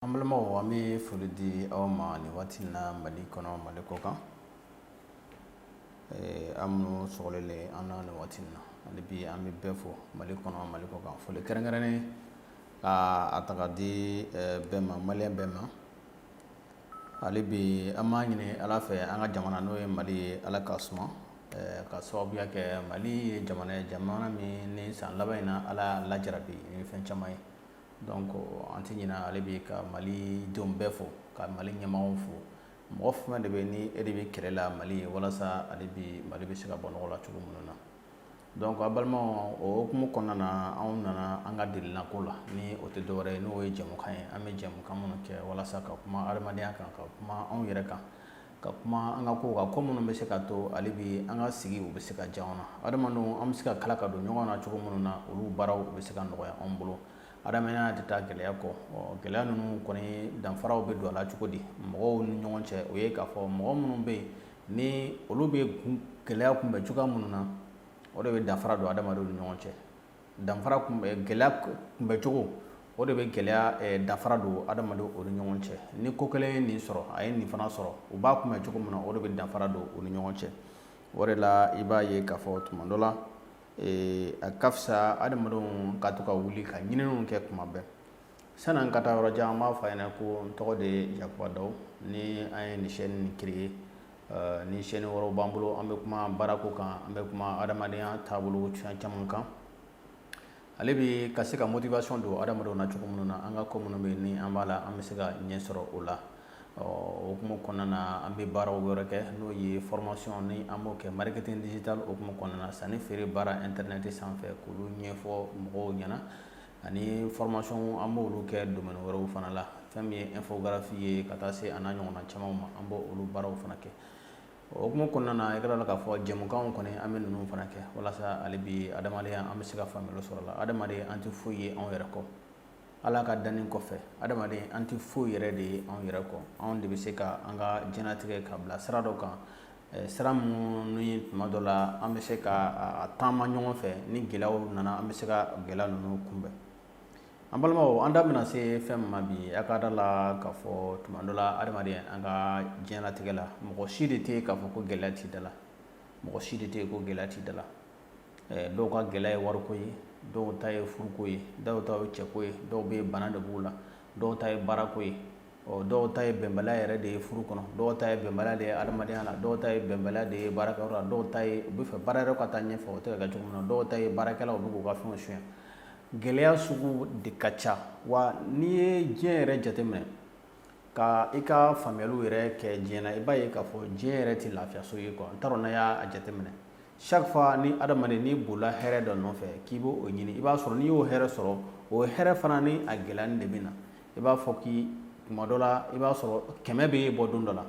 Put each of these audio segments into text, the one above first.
An balimaw, an bɛ foli di aw ma nin waati in na, Mali kɔnɔ, Mali kɔ kan. An minnu sɔgɔlen an na nin waati in na, hali bi an bɛ bɛɛ fo Mali kɔnɔ, Mali kɔ kan. Foli kɛrɛnkɛrɛnnen ka a ta ka di bɛɛ ma, maliyɛn bɛɛ ma. Hali bi an b'a ɲini Ala fɛ, an ka jamana, n'o ye Mali ye, Ala ka suma ka sababuya kɛ Mali ye jamana ye, jamana min ni san laban in na, Ala y'a lajarabi ni fɛn caman ye. Donc an tɛ ɲinɛ ale bi ka Mali denw bɛɛ fo, ka Mali ɲɛmaaw fo. Mɔgɔ fɛn de bɛ ni e de bɛ kɛlɛ la Mali ye, walasa ale bi Mali bɛ se ka bɔ nɔgɔ la cogo minnu na. Donc a balimaw, o hukumu kɔnɔna na, anw nana an ka delinako la, ni o tɛ dɔwɛrɛ ye, n'o ye jɛmukan ye. An bɛ jɛmukan minnu kɛ walasa ka kuma adamadenya kan, ka kuma anw yɛrɛ kan, ka kuma an ka kow kan, ko minnu bɛ se ka to ale bi an ka sigi u bɛ se ka diya anw na, adamadenw an bɛ se ka kala ka don ɲɔgɔn na cogo minnu na, olu baaraw bɛ se ka nɔgɔya anw bolo. Adamadenya tɛ taa gɛlɛya kɔ. Gɛlɛya ninnu kɔni, danfaraw bɛ don a la cogo di mɔgɔw ni ɲɔgɔn cɛ? O ye k'a fɔ mɔgɔ minnu bɛ yen, ni olu bɛ gɛlɛya kunbɛn cogoya minnu na, o de bɛ danfara don adamadenw ni ɲɔgɔn cɛ. Danfara kunbɛn, gɛlɛya kunbɛn cogo, o de bɛ gɛlɛya danfara don adamadenw o ni ɲɔgɔn cɛ. Ni ko kelen ye nin sɔrɔ, a ye nin fana sɔrɔ, u b'a kunbɛn cogo min na, o de bɛ danfara don u ni ɲɔgɔn cɛ. O de la i b'a ye k'a fɔ tuma dɔ la, a ka fisa adamadenw ka to ka wuli ka ɲininiw kɛ kuma bɛɛ. Sani an ka taa yɔrɔ jan, an b'a fɔ a ɲɛna ko n tɔgɔ de ye Yakuba Daw. Ni an ye nin chaîne nin créer, ni chaîne wɛrɛw b'an bolo, an bɛ kuma baarako kan, an bɛ kuma adamadenya taabolo caman kan, ale bi ka se ka motivation don adamadenw na cogo minnu na, an ka ko minnu bɛ ni an b'a la, an bɛ se ka ɲɛ sɔrɔ o la. O hukumu kɔnɔna na, an bɛ baaraw wɛrɛ kɛ, n'o ye formation ni an b'o kɛ marketing digital hukumu kɔnɔna na, sanni feere baara internet sanfɛ, k'olu ɲɛfɔ mɔgɔw ɲɛna, ani formation an b'olu kɛ domaine wɛrɛw fana la, fɛn min ye infographie ye, ka taa se a n'a ɲɔgɔnna caman ma, an b'o olu baaraw fana kɛ. O hukumu kɔnɔna na, i ka k'a fɔ jɛmukanw kɔni, an bɛ ninnu fana kɛ walasa ale bi adamadenya an bɛ se ka faamuyali sɔrɔ la. Adamaden, an tɛ foyi ye anw yɛrɛ kɔ, Ala ka danni kɔfɛ. Adamaden, an tɛ foyi yɛrɛ de ye anw yɛrɛ kɔ. Anw de bɛ se ka an ka diɲɛlatigɛ ka bila sira dɔ kan, sira minnu ni tuma dɔ la an bɛ se ka taama ɲɔgɔn fɛ. Ni gɛlɛyaw nana, an bɛ se ka gɛlɛya ninnu kunbɛn. An balimaw, an da bɛna se fɛn min ma bi, a ka da la k'a fɔ tuma dɔ la, adamaden, an ka diɲɛlatigɛ la, mɔgɔ si de tɛ yen k'a fɔ ko gɛlɛya t'i da la. Mɔgɔ si de tɛ yen ko gɛlɛya t'i da la. Dɔw ka gɛlɛya ye wariko ye, dɔw ta ye furuko ye, dɔw ta ye cɛko ye, dɔw bɛ bana de b'u la, dɔw ta ye baarako ye, dɔw ta ye bɛnbaliya yɛrɛ de ye furu kɔnɔ, dɔw ta ye bɛnbaliya de ye adamadenya la, dɔw ta ye bɛnbaliya de ye baarakɛyɔrɔ la, dɔw ta ye u bɛ fɛ baara yɔrɔ ka taa ɲɛfɛ, o tɛ ka kɛ cogo min na, dɔw ta ye baarakɛlaw bɛ k'u ka fɛnw suɲɛ. Gɛlɛya sugu de ka ca wa. N'i ye diɲɛ yɛrɛ jateminɛ, ka i ka faamuyaliw yɛrɛ kɛ diɲɛ na, i b'a ye k'a fɔ diɲɛ yɛrɛ tɛ lafiyaso ye quoi. N t'a dɔn n'a y'a jateminɛ. Chaque fois ni adamaden n'i bolila hɛrɛ dɔ nɔfɛ k'i b'o ɲini, i b'a sɔrɔ n'i y'o hɛrɛ sɔrɔ, o hɛrɛ fana ni a gɛlɛya de bɛ na. I b'a fɔ k'i tuma dɔ la, i b'a sɔrɔ 100 bɛ e bɔ don dɔ la.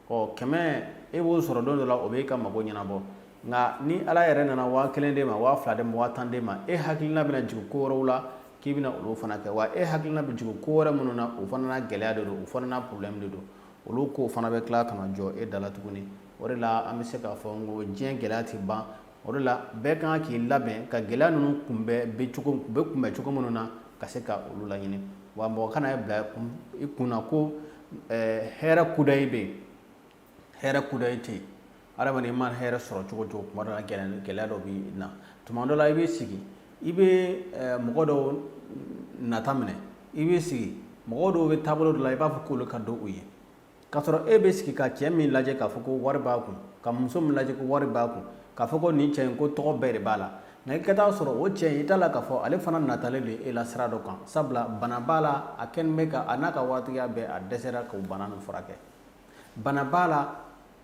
Ɔ 100, e b'o sɔrɔ don dɔ la, o b'e ka mago ɲɛnabɔ. Nka ni Ala yɛrɛ nana 1000 d'e ma, 2000 d'e ma, 10 000 d'e ma, e hakilina bɛna jigin ko wɛrɛw la k'i bɛna olu fana kɛ. Wa e hakilina bɛ jigin ko wɛrɛ minnu na, o fana n'a gɛlɛya de don, o fana n'a problème de don. Olu kow fana bɛ tila ka na jɔ e da la tuguni. O de la an bɛ se k'a fɔ n ko diɲɛ gɛlɛya tɛ ban. O de la bɛɛ kan k'i labɛn ka gɛlɛya ninnu kunbɛn, bɛ cogo bɛ kunbɛn cogo minnu na, ka se ka olu laɲini. Wa mɔgɔ kana bila i kunna ko hɛrɛ kudayi bɛ yen. Hɛrɛ kudayi tɛ yen. Adamaden ma hɛrɛ sɔrɔ cogo cogo, tuma dɔ la gɛlɛya dɔ bɛ na. Tuma dɔ la, i bɛ sigi, i bɛ mɔgɔ dɔw nata minɛ, i bɛ sigi, mɔgɔ dɔw bɛ taabolo dɔ la, i b'a fɔ k'olu ka don u ye, k'a sɔrɔ e bɛ sigi ka cɛ min lajɛ k'a fɔ ko wari b'a kun, ka muso min lajɛ ko wari b'a kun, k'a fɔ ko nin cɛ in ko tɔgɔ bɛɛ de b'a la. Nka i ka taa sɔrɔ o cɛ in, i t'a la k'a fɔ ale fana natalen don e la sira dɔ kan, sabula bana b'a la, a kɛlen bɛ ka a n'a ka waritigiya bɛɛ, a dɛsɛra k'o bana nin furakɛ. Bana b'a la,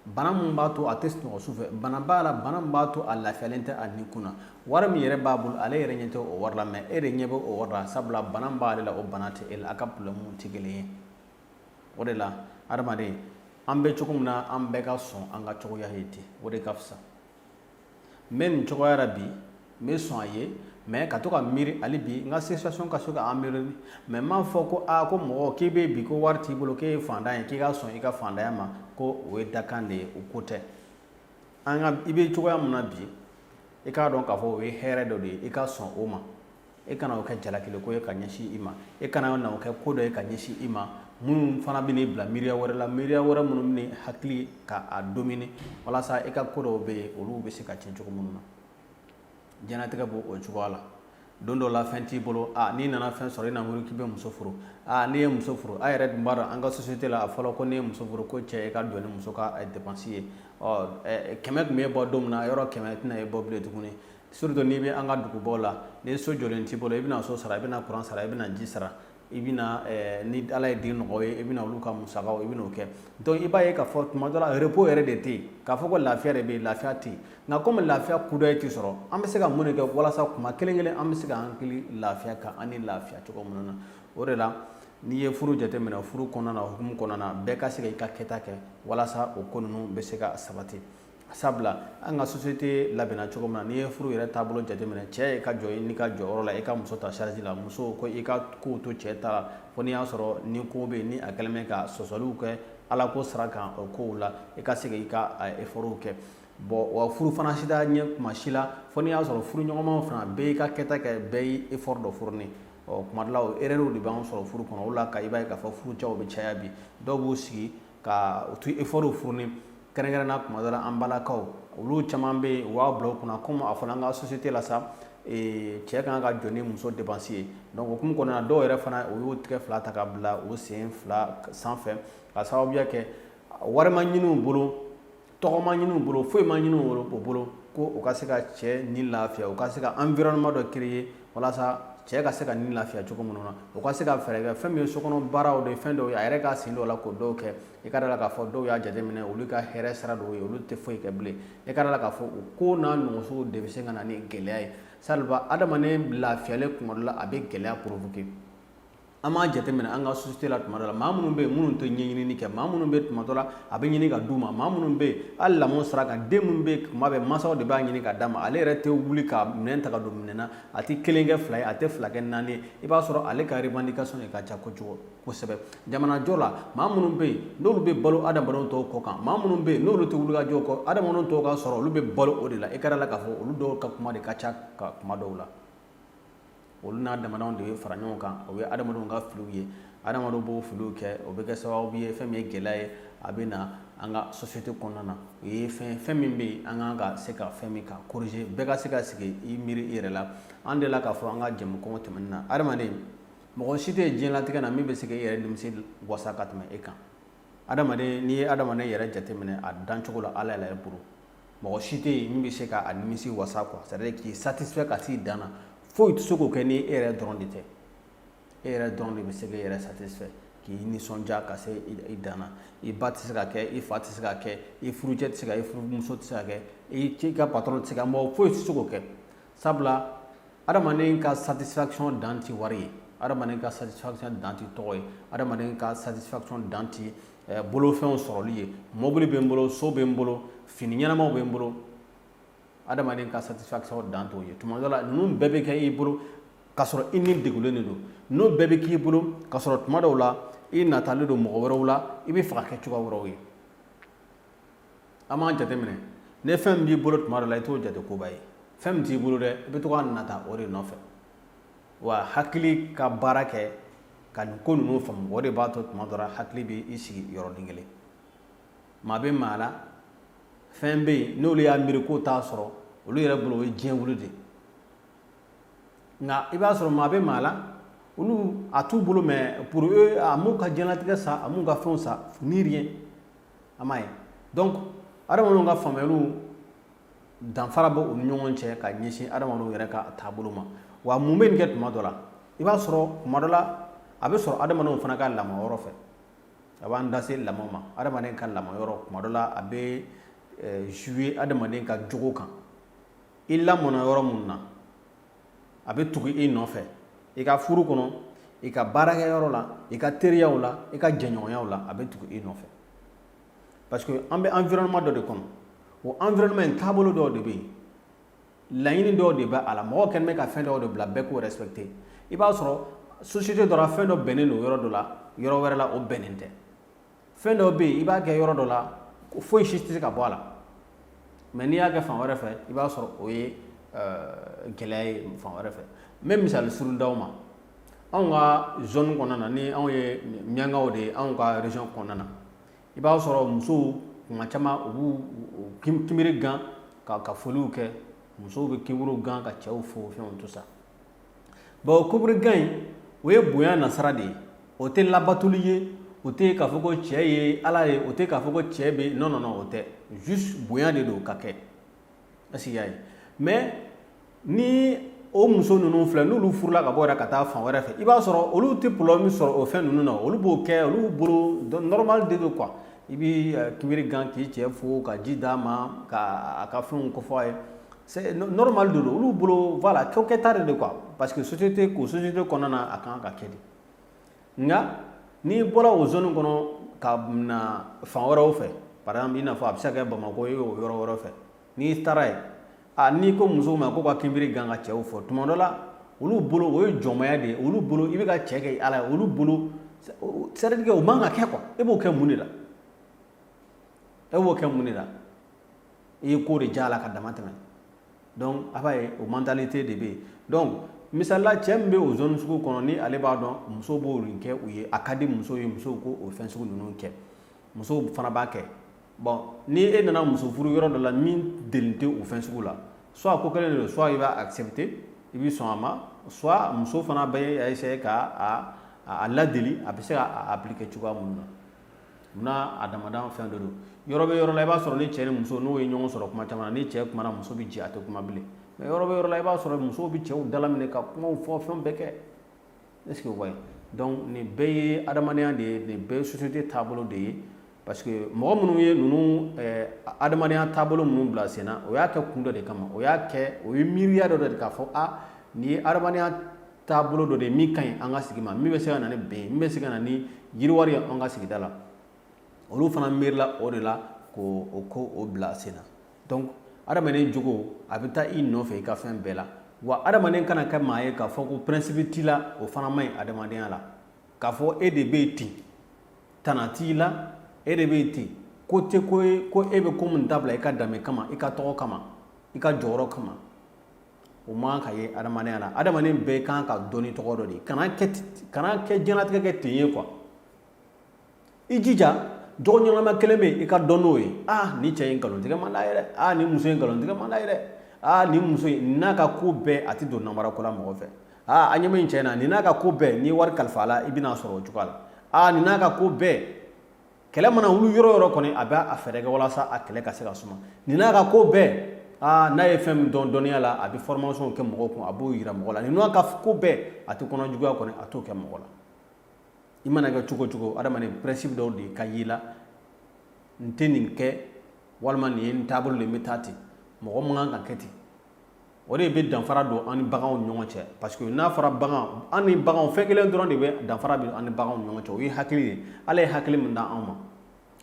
bana min b'a to a tɛ sunɔgɔ su fɛ. Bana b'a la, bana min b'a to a lafiyalen tɛ a ni kun na. Wari min yɛrɛ b'a bolo, ale yɛrɛ ɲɛ tɛ o wari la, mais e de ɲɛ bɛ o wari la, sabula bana min b'ale la, o bana tɛ e la. A ka problème tɛ kelen ye. O de la adamaden, an bɛ cogo min na, an bɛɛ ka sɔn an ka cogoya ye ten, o de ka fisa. N bɛ nin cogoya la bi, n bɛ sɔn a ye, mais ka to ka miiri hali bi n ka situation ka se ka améliorer. Mais n m'a fɔ ko aa, ko mɔgɔ k'i bɛ bi ko wari t'i bolo, k'e ye fantan ye, k'i ka sɔn i ka fantanya ma, ko o ye dakan de ye. O ko tɛ. An ka i bɛ cogoya min na bi, i k'a dɔn k'a fɔ o ye hɛrɛ dɔ de ye, i ka sɔn o ma. E kana o kɛ jalakiliko ye ka ɲɛsin i ma. E kana na o kɛ ko dɔ ye ka ɲɛsin i ma minnu fana bɛ n'i bila miiriya wɛrɛ la, miiriya wɛrɛ minnu bɛ hakili ka a dominer, walasa i ka ko dɔw bɛ yen, olu bɛ se ka tiɲɛ cogo minnu na. Diɲɛlatigɛ b'o o cogoya la. Don dɔ la, fɛn t'i bolo. A n'i nana fɛn sɔrɔ, i na miiri k'i bɛ muso furu. A n'i ye muso furu, a yɛrɛ dun b'a dɔn, an ka société la, a fɔlɔ ko n'i ye muso furu, ko cɛ e ka jɔ ni muso ka dépense ye. Ɔ 100 tun bɛ bɔ don min na, yɔrɔ 100 tɛna e bɔ bilen tuguni, surtout n'i bɛ an ka dugubaw la. Ni so jɔlen t'i bolo, i bɛna so sara, i bɛna courant sara, i bɛna ji sara, i bɛna, ni Ala ye den nɔgɔya ye, i bɛna olu ka musakaw, i bɛna o kɛ. Donc i b'a ye k'a fɔ tuma dɔ la, repos yɛrɛ de tɛ yen. K'a fɔ ko lafiya de bɛ yen, lafiya tɛ yen. Nka komi lafiya kudayi tɛ sɔrɔ, an bɛ se ka mun de kɛ walasa kuma kelen kelen an bɛ se ka hakili lafiya, ka an ni lafiya cogo minnu na? O de la, n'i ye furu jateminɛ, furu kɔnɔna na, hukumu kɔnɔna na, bɛɛ ka se ka i ka kɛta kɛ walasa o ko ninnu bɛ se ka sabati. Sabula an ka société labɛnna cogo min na, n'i ye furu yɛrɛ taabolo jateminɛ, cɛ ka jɔ n'i ka jɔyɔrɔ la, i ka muso ta charge la. Muso ko i ka kow to cɛ ta la, fo n'i y'a sɔrɔ ni ko bɛ yen, ni a kɛlen bɛ ka sɔsɔliw kɛ Ala ko sira kan, o kow la i ka se i ka effortw kɛ. Bon, wa furu fana si t'a ɲɛ kuma si la fo n'i y'a sɔrɔ furu ɲɔgɔnmaw fana bɛɛ y'i ka kɛta kɛ, bɛɛ y'i effort dɔ fourni. Ɔ kuma dɔ la, o erreur de b'an sɔrɔ furu kɔnɔ. O la ka i b'a ye k'a fɔ furucɛw bɛ caya bi, dɔw b'u sigi ka u t'u effort fourni. Kɛrɛnkɛrɛnna, kuma dɔ la, an balakaw, olu caman bɛ yen, u b'a bila u kunna komi a fɔra an ka société la sa, cɛ kan ka jɔ ni muso dépense ye. Donc o hukumu kɔnɔna na, dɔw yɛrɛ fana, u y'u tigɛ fila ta ka bila u sen fila sanfɛ, ka sababuya kɛ wari ma ɲini u bolo, tɔgɔ ma ɲini u bolo, foyi ma ɲini u bolo ko u ka se ka cɛ ni lafiya, u ka se ka environnement dɔ créer walasa cɛ ka se ka ni lafiya cogo minnu na, u ka se ka fɛɛrɛ kɛ fɛn min ye sokɔnɔ baaraw de, fɛn dɔw ye, a yɛrɛ ka sen dɔw la k'o dɔw kɛ. I ka da la k'a fɔ dɔw y'a jateminɛ, olu ka hɛrɛ sira dɔw ye, olu tɛ foyi kɛ bilen. I ka da la k'a fɔ o ko n'a ɲɔgɔnso de bɛ se ka na ni gɛlɛya ye. Sabula adamaden lafiyalen, kuma dɔ la, a bɛ gɛlɛya provoquer. An b'a jateminɛ an ka société la, tuma dɔ la, maa minnu bɛ yen, minnu tɛ ɲɛɲinini kɛ, maa minnu bɛ, tuma dɔ la, a bɛ ɲini ka d'u ma, maa minnu bɛ yen, hali lamɔ sira kan, den minnu bɛ yen, kuma bɛɛ mansaw de b'a ɲini ka d'a ma, ale yɛrɛ tɛ wuli ka minɛn ta ka don minɛn na, a tɛ kelen kɛ fila ye, a tɛ fila kɛ naani ye. I b'a sɔrɔ ale ka revendication de ka ca kojugu kosɛbɛ jamanajɔ la. Maa minnu bɛ yen, n'olu bɛ balo adamadenw tɔw kɔ kan, maa minnu bɛ yen, n'olu tɛ wuli ka jɔ kɔ, adamadenw tɔw ka sɔrɔ, olu bɛ balo o de la. I ka da la k'a fɔ olu dɔw ka kuma de ka ca ka kuma dɔw la. Olu n'a adamadenw de bɛ fara ɲɔgɔn kan. O ye adamadenw ka filiw ye. Adamadenw b'o filiw kɛ, o bɛ kɛ sababu ye fɛn min ye gɛlɛya ye, a bɛ na an ka société kɔnɔna na. O ye fɛn min bɛ yen, an kan ka se ka fɛn min ka corriger, bɛɛ ka se ka sigi i miiri i yɛrɛ la. An delila k'a fɔ an ka jɛmukan tɛmɛnen na, adamaden, mɔgɔ si tɛ diɲɛlatigɛ na min bɛ se k'i yɛrɛ nimisi wasa ka tɛmɛ e kan. Adamaden, n'i ye adamaden yɛrɛ jateminɛ a dancogo la, Ala yɛrɛ bolo, mɔgɔ si tɛ yen min bɛ se k'a nimisi wasa quoi, c'est à dire k'i satisfait ka s'i dan na. Foyi tɛ se k'o kɛ ni e yɛrɛ dɔrɔn de tɛ. E yɛrɛ dɔrɔn de bɛ se k'e yɛrɛ satisfait, k'i nisɔndiya ka se i dan na. I ba tɛ se ka kɛ, i fa tɛ se ka kɛ, i furucɛ tɛ se ka, i furumuso tɛ se ka kɛ, i ka patron tɛ se ka, mɔgɔ foyi tɛ se k'o kɛ. Sabula adamaden ka satisfaction dan tɛ wari ye, adamaden ka satisfaction dan tɛ tɔgɔ ye, adamaden ka satisfaction dan tɛ bolofɛnw sɔrɔli ye. Mobili bɛ n bolo, so bɛ n bolo, fini ɲɛnamaw bɛ n bolo, adamaden ka satisfaction dan t'o ye. Tuma dɔ la, ninnu bɛɛ bɛ kɛ i bolo k'a sɔrɔ i ni degunnen de don. N'o bɛɛ bɛ k'i bolo k'a sɔrɔ tuma dɔw la, i natalen don mɔgɔ wɛrɛw la, i bɛ fɛ ka kɛ cogoya wɛrɛw ye. An b'an jateminɛ, ni fɛn min b'i bolo, tuma dɔ la, i t'o jate koba ye. Fɛn min t'i bolo dɛ, i bɛ to ka nata o de nɔfɛ. Wa hakili ka baara kɛ ka nin ko ninnu faamu, o de b'a to tuma dɔ la, hakili bɛ i sigi yɔrɔnin kelen. Maa bɛ maa la, fɛn bɛ yen, n'olu y'a miiri k'o t'a sɔrɔ, olu yɛrɛ bolo, o ye diɲɛ wuli de. Nka i b'a sɔrɔ maa bɛ maa la, olu a t'u bolo, mais pour eux, a m'u ka diɲɛlatigɛ sa, a m'u ka fɛnw sa, ni rien. A m'a ye? Donc adamadenw ka faamuyaliw danfara bɛ u ni ɲɔgɔn cɛ ka ɲɛsin adamadenw yɛrɛ ka taabolo ma. Wa mun bɛ nin kɛ? Tuma dɔ la, i b'a sɔrɔ tuma dɔ la, a bɛ sɔrɔ adamadenw fana ka lamɔ yɔrɔ fɛ. A b'an da se lamɔ ma. Adamaden ka lamɔ yɔrɔ, tuma dɔ la, a bɛ jouer adamaden ka jogo kan. I lamɔna yɔrɔ mun na, a bɛ tugu i nɔfɛ i ka furu kɔnɔ, i ka baarakɛyɔrɔ la, i ka teriyaw la, i ka jɛɲɔgɔnyaw la, a bɛ tugu i nɔfɛ, parce que an bɛ environnement dɔ de kɔnɔ. O environnement in, taabolo dɔw de bɛ yen, laɲini dɔw de bɛ a la, mɔgɔ kɛlen bɛ ka fɛn dɔw de bila, bɛɛ k'o respecter. I b'a sɔrɔ société dɔ la, fɛn dɔ bɛnnen don yɔrɔ dɔ la, yɔrɔ wɛrɛ la, o bɛnnen tɛ. Fɛn dɔw bɛ yen, i b'a kɛ yɔrɔ dɔ la, foyi si tɛ se ka bɔ a la, mais n'i y'a kɛ fan wɛrɛ fɛ, i b'a sɔrɔ o ye gɛlɛya ye fan wɛrɛ fɛ. N bɛ misali surun d'aw ma. Anw ka zone kɔnɔna na, ni anw ye miyankaw de ye, anw ka région kɔnɔna na, i b'a sɔrɔ musow kuma caman u b'u kinbiri gan ka foliw kɛ. Musow bɛ kinbiriw gan ka cɛw fo, fɛnw, tout ça. Bon, o kinbiri gan in, o ye bonya nasira de ye. O tɛ labatoli ye, o tɛ k'a fɔ ko cɛ ye ala ye, o tɛ k'a fɔ ko cɛ bɛ, non, non, non, o tɛ. Juste bonya de don ka kɛ. Est-ce que i y'a ye? Mais ni o muso ninnu filɛ, n'olu furula ka bɔ yɛrɛ ka taa fan wɛrɛ fɛ, i b'a sɔrɔ olu tɛ problème sɔrɔ o fɛn ninnu na. Olu b'o kɛ, olu bolo normal de don quoi. I bɛ kinbiri gan k'i cɛ fo, ka ji d'a ma, ka a ka fɛnw kofɔ a ye, c'est normal de don olu bolo. Voilà, ko kɛta de don quoi, parce que société ko société kɔnɔna na, a kan ka kɛ de. Nka n'i bɔra o zone kɔnɔ ka na fan wɛrɛw fɛ, par exemple i n'a fɔ a bɛ se ka kɛ Bamakɔ ye, o yɔrɔ wɛrɛ fɛ, n'i taara yen, a n'i ko musow ma ko ka kinbiri gan ka cɛw fɔ, tuma dɔ la olu bolo o ye jɔnmaya de ye. Olu bolo i bɛ ka cɛ kɛ ala ye. Olu bolo, c'est à dire que o man ka kɛ quoi. E b'o kɛ mun de la? E b'o kɛ mun de la? I ye ko de diya a la ka dama tɛmɛ. Donc a b'a ye, o mentalité de bɛ yen. Donc misalila, cɛ min bɛ o zone sugu kɔnɔ, ni ale b'a dɔn muso b'o nin kɛ u ye, a ka di muso ye, musow ko o fɛn sugu ninnu kɛ, musow fana b'a kɛ. Bon, ni e nana muso furu yɔrɔ dɔ la min deli tɛ o fɛn sugu la, soit ko kelen de don, soit i b'a accepter, i bɛ sɔn a ma, soit muso fana bɛ essayer ka a ladeli, a bɛ se ka appliquer cogoya mun na. Munna a damada fɛn dɔ don. Yɔrɔ bɛ yɔrɔ la, i b'a sɔrɔ ni cɛ ni muso n'o ye ɲɔgɔn sɔrɔ kuma caman na, ni cɛ kumana, muso bɛ jɛ, a tɛ kuma bilen. Mais yɔrɔ bɛ yɔrɔ la, i b'a sɔrɔ musow bɛ cɛw dalaminɛ ka kumaw fɔ, fɛn bɛɛ kɛ. Est-ce que vous voyez? Donc nin bɛɛ ye adamadenya de ye, nin bɛɛ ye société taabolo de ye, parce que mɔgɔ minnu ye ninnu adamadenya taabolo minnu bila sen na, o y'a kɛ kun dɔ de kama. O y'a kɛ, o ye miiriya dɔ de k'a fɔ a nin ye adamadenya taabolo dɔ de ye min ka ɲi an ka sigi ma, min bɛ se ka na ni bɛn ye, min bɛ se ka na ni yiriwari ye an ka sigida la. Olu fana miirila o de la k'o o ko o bila sen na. Donc adamaden jogo, a bɛ taa i nɔfɛ i ka fɛn bɛɛ la. Wa adamaden kana kɛ maa ye k'a fɔ ko principe t'i la, o fana man ɲi adamadenya la. K'a fɔ e de bɛ yen ten, tana t'i la, e de bɛ yen ten, ko tɛ ko ye ko e bɛ ko min dabila i ka danbe kama, i ka tɔgɔ kama, i ka jɔyɔrɔ kama, o man ka ye adamadenya la. Adamaden bɛɛ kan ka dɔn ni tɔgɔ dɔ de ye. Kana kɛ diɲɛlatigɛ kɛ ten ye quoi. I jija, jogo ɲɛnama kelen bɛ yen, i ka dɔn n'o ye. Ah, nin cɛ in nkalontigɛ man d'a ye dɛ. Ah, nin muso in nkalontigɛ man d'a ye dɛ. Ah, nin muso in n'a ka ko bɛɛ, a tɛ don namara ko la mɔgɔ fɛ. Ah, an ɲɛ bɛ nin cɛ in na, nin n'a ka ko bɛɛ, n'i ye wari kalifa a la, i bɛna sɔrɔ o cogoya la. Ah, nin n'a ka ko bɛɛ, kɛlɛ mana wuli yɔrɔ o yɔrɔ kɔni, a bɛ a fɛɛrɛ kɛ walasa a kɛlɛ ka se ka suma. Nin n'a ka ko bɛɛ, aa, n'a ye fɛn min dɔn dɔnniya la, a bɛ formation kɛ mɔgɔw kun, a b'o yira mɔgɔ la. Nin n'a ka ko bɛɛ, a tɛ kɔnɔ juguya kɔni, a t'o kɛ mɔgɔ la. I mana kɛ cogo o cogo, adamaden, principe dɔw de ka y'i la: n tɛ nin kɛ, walima nin ye n taabolo de, n bɛ taa ten. Mɔgɔ man kan ka kɛ ten. O de bɛ danfara don an ni baganw ni ɲɔgɔn cɛ, parce que n'a fɔra bagan, an ni baganw, fɛn kelen dɔrɔn de bɛ danfara bɛ an ni baganw ni ɲɔgɔn cɛ, o ye hakili ye. Ala ye hakili min d'an ma,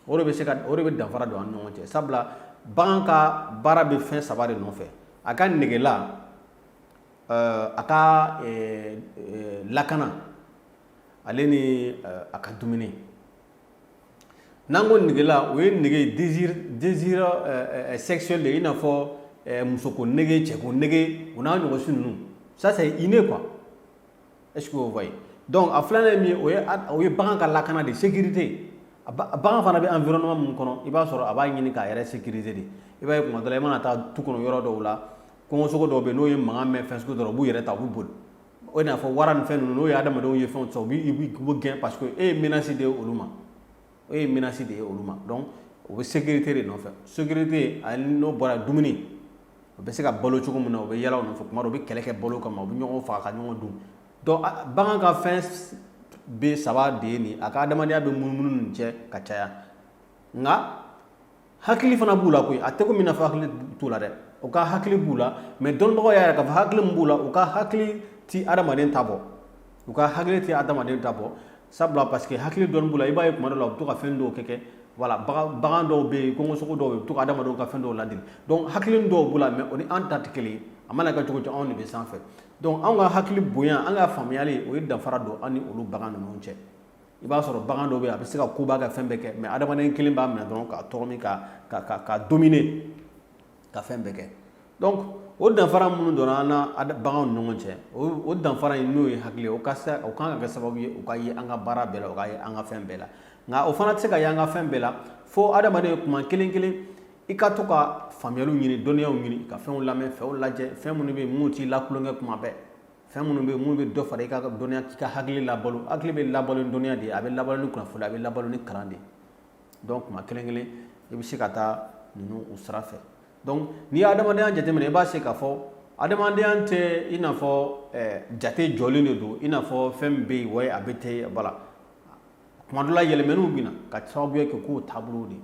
o de bɛ se ka o de bɛ danfara don an ni ɲɔgɔn cɛ. Sabula bagan ka baara bɛ fɛn saba de nɔfɛ: a ka negela, a ka lakana, ale ni a ka dumuni. N'an ko negela, o ye nege, désir sexuel de ye, i n'a fɔ musoko nege, cɛko nege, o n'a ɲɔgɔnsi ninnu. Ça, c'est inné quoi. Est-ce que vous voyez? Donc a filanan ye min ye, o ye bagan ka lakana de, sécurité. Bagan fana bɛ environnement min kɔnɔ, i b'a sɔrɔ a b'a ɲini k'a yɛrɛ sécuriser de. I b'a ye, tuma dɔ la, i mana taa tu kɔnɔ yɔrɔ dɔw la, kɔngɔsogo dɔw bɛ yen, n'o ye mankan mɛn fɛn sugu dɔ la, u b'u yɛrɛ ta, u b'u boli. O i n'a fɔ wara ni fɛn ninnu, n'o ye adamadenw ye fɛnw sɔrɔ, u bɛ gɛn, parce que e ye menace de ye olu ma, e ye menace de ye olu ma. Donc o bɛ sécurité de nɔfɛ, sécurité. Ani n'o bɔra, dumuni. U bɛ se ka balo cogo min na, u bɛ yala o nɔfɛ. Tuma dɔw, u bɛ kɛlɛ kɛ balo kama, u bɛ ɲɔgɔn faga ka ɲɔgɔn dun. Donc bagan ka fɛn bɛ saba de ye nin. A ka adamadenya bɛ munumunu nin cɛ ka caya. Nka hakili fana b'u la koyi. A tɛ komi i n'a fɔ hakili t'u la dɛ, u ka hakili b'u la. Mais dɔnnibagaw y'a yira k'a fɔ hakili min b'u la, u ka hakili ti adamaden ta bɔ, u ka hakili ti adamaden ta bɔ. Sabula, parce que hakili dɔɔni b'u la. I b'a ye, tuma dɔw la, u bɛ to ka fɛn dɔw kɛ. Voilà, bagan dɔw bɛ yen, kɔngɔsogo dɔw bɛ yen, u bɛ to ka adamadenw ka fɛn dɔw ladeli. Donc hakili dɔw b'u la, mais o ni an ta tɛ kelen ye. A mana kɛ cogo o cogo, anw de bɛ sanfɛ. Donc anw ka hakili bonya, an ka faamuyali, o ye danfara don an ni olu bagan ninnu cɛ. I b'a sɔrɔ bagan dɔw bɛ yen, a bɛ se ka koba kɛ, fɛn bɛɛ kɛ, mais adamaden kelen b'a minɛ dɔrɔn k'a tɔrɔ min ka dominer, ka fɛn bɛɛ kɛ. Donc o O danfara minnu donna an na baganw ni ɲɔgɔn cɛ, o danfara in n'o ye hakili ye, o ka o kan ka kɛ sababu ye o ka ye an ka baara bɛɛ la, o ka ye an ka fɛn bɛɛ la. Nka o fana tɛ se ka ye an ka fɛn bɛɛ la fo adamaden kuma kelen kelen i ka to ka faamuyaliw ɲini, dɔnniyaw ɲini, ka fɛnw lamɛn, fɛnw lajɛ, fɛn minnu bɛ yen minnu t'i lakulonkɛ kuma bɛɛ, fɛn minnu bɛ yen minnu bɛ dɔ fara i ka dɔnniya, k'i ka hakili labalo. Hakili bɛ labalo ni dɔnniya de ye, a bɛ labalo ni kunnafoni, a bɛ labalo ni kalan de ye. Donc kuma kelen kelen i bɛ se ka taa ninnu u sira fɛ. Donc n'i ye adamadenya jateminɛ, i b'a se k'a fɔ adamadenya tɛ i n'a fɔ jate jɔlen de don, i n'a fɔ fɛn min bɛ yen wa a bɛ ten. Voilà, kuma dɔ la yɛlɛmaniw bɛ na ka sababuya kɛ k'o taabolo de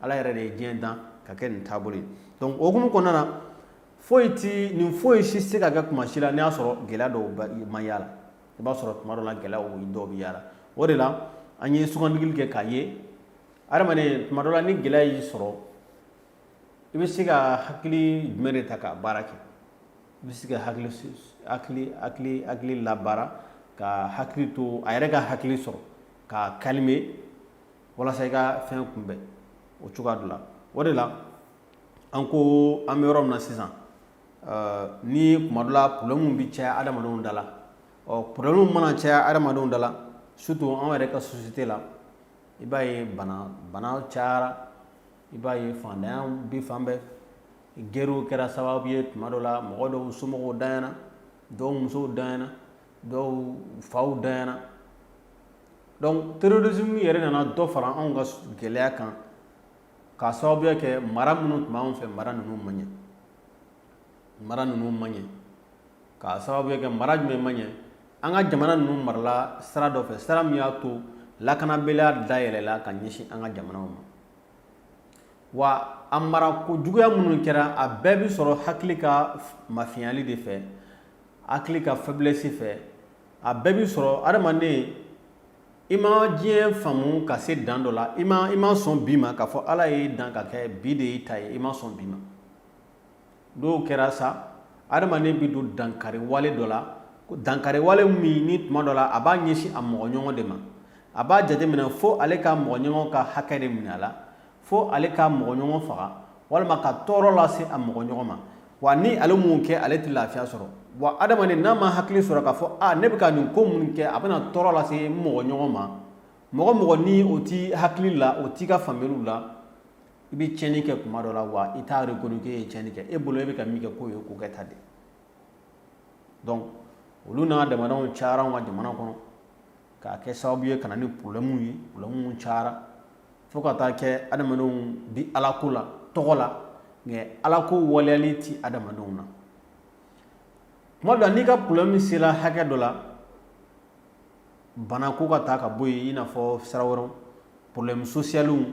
Ala yɛrɛ de ye diɲɛ dan ka kɛ nin taabolo ye. Donc o hukumu kɔnɔna na, foyi ti nin foyi si se ka kɛ kuma si la n'i y'a sɔrɔ gɛlɛya dɔw ma y'a la. I b'a sɔrɔ tuma dɔ la gɛlɛyaw dɔw bɛ y'a la. O de la an ye sugandili kɛ k'a ye adamaden tuma dɔ la ni gɛlɛya y'i sɔrɔ, i bɛ se ka hakili jumɛn de ta ka baara kɛ? I bɛ se ka hakili hakili hakili hakili labaara ka hakili to a yɛrɛ ka hakili sɔrɔ ka calmer walasa i ka fɛn kunbɛn o cogoya dɔ la. O de la an ko an bɛ yɔrɔ min na sisan, ni kuma dɔ la problème bɛ caya adamadenw da la, ɔ problème mana caya adamadenw da la, surtout anw yɛrɛ ka société la, i b'a ye bana bana cayara, i b'a ye fantanya bi fan bɛɛ, guerrew kɛra sababu ye tuma dɔ la mɔgɔ dɔw somɔgɔw danyana, dɔw musow danyana, dɔw faw danyana. Donc terrorisme yɛrɛ nana dɔ fara anw ka gɛlɛya kan k'a sababuya kɛ mara minnu tun b'anw fɛ, mara ninnu ma ɲɛ, mara ninnu ma ɲɛ. K'a sababuya kɛ mara jumɛn ma ɲɛ? An ka jamana ninnu marala sira dɔ fɛ, sira min y'a to lakanabaliya dayɛlɛla ka ɲɛsin an ka jamanaw ma. Wa a mara ko juguya minnu kɛra, a bɛɛ bɛ sɔrɔ hakili ka mafiyali de fɛ, hakili ka faiblesse fɛ. A bɛɛ bɛ sɔrɔ adamaden i ma diɲɛ faamu ka se dan dɔ la, i ma sɔn bi ma k'a fɔ Ala y'i dan ka kɛ bi de y'i ta ye, i ma sɔn bi ma. Dɔw kɛra sa, adamaden bɛ don dankari wale dɔ la, dankari wale min ni tuma dɔ la a b'a ɲɛsin a mɔgɔ ɲɔgɔn de ma. A b'a jateminɛ fo ale ka mɔgɔ ɲɔgɔn ka hakɛ de minɛ a la, fo ale ka mɔgɔ ɲɔgɔn faga walima ka tɔɔrɔ lase a mɔgɔ ɲɔgɔn ma. Wa ni ale mun kɛ, ale tɛ lafiya sɔrɔ. Wa adamaden n'a ma hakili sɔrɔ k'a fɔ a ne bɛ ka nin ko mun kɛ, a bɛna tɔɔrɔ lase n mɔgɔ ɲɔgɔn ma, mɔgɔ mɔgɔ ni o t'i hakili la, o t'i ka faamuyaliw la, i bɛ tiɲɛni kɛ kuma dɔ la wa i t'a reconnu k'e ye tiɲɛni kɛ. E bolo e bɛ ka min kɛ k'o ye ko kɛta de. Donc olu n'a damadanw cayara anw ka jamana kɔnɔ k'a kɛ sababu ye ka na ni problème ye. Problème cayara fo ka taa kɛ adamadenw bi Alako la tɔgɔ la, nka Alako waleyali ti adamadenw na. Tuma dɔ la n'i ka problème sera hakɛ dɔ la, banako ka taa ka bɔ yen, i n'a fɔ sira wɛrɛw, problème socialiw,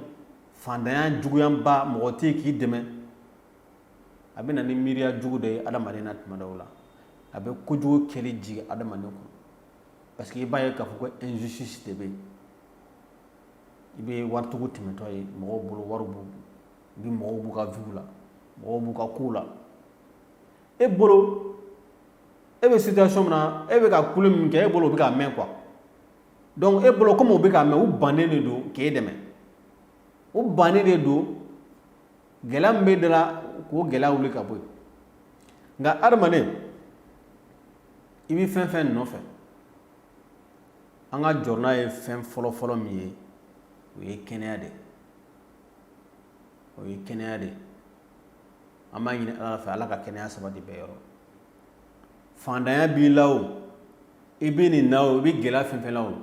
fantanya juguyanba, mɔgɔ tɛ yen k'i dɛmɛ, a bɛ na ni miiriya jugu dɔ ye adamaden na. Tuma dɔw la a bɛ kojugu kɛli jigin adamaden kɔnɔ, parce que i b'a ye k'a fɔ ko injustice de bɛ yen. I bɛ waritigiw tɛmɛtɔ ye mɔgɔw bolo, wari b'u i bɛ mɔgɔw b'u ka vie la, mɔgɔw b'u ka kow la. E bolo e bɛ situation min na, e bɛ ka kule min kɛ, e bolo o bɛ ka mɛn quoi. Donc e bolo komi o bɛ ka mɛn, u bannen de don k'e dɛmɛ, u bannen de don gɛlɛya min bɛ da la k'o gɛlɛya wuli ka bɔ yen. Nka adamaden i bɛ fɛn fɛn nɔfɛ, an ka jɔrɔna ye fɛn fɔlɔ-fɔlɔ min ye, o ye kɛnɛya de, o ye kɛnɛya de. An b'a ɲini Ala fɛ, Ala ka kɛnɛya sabati bɛɛ yɔrɔ. Fantanya b'i la o, i bɛ nin na o, i bɛ gɛlɛya fɛn fɛn la o,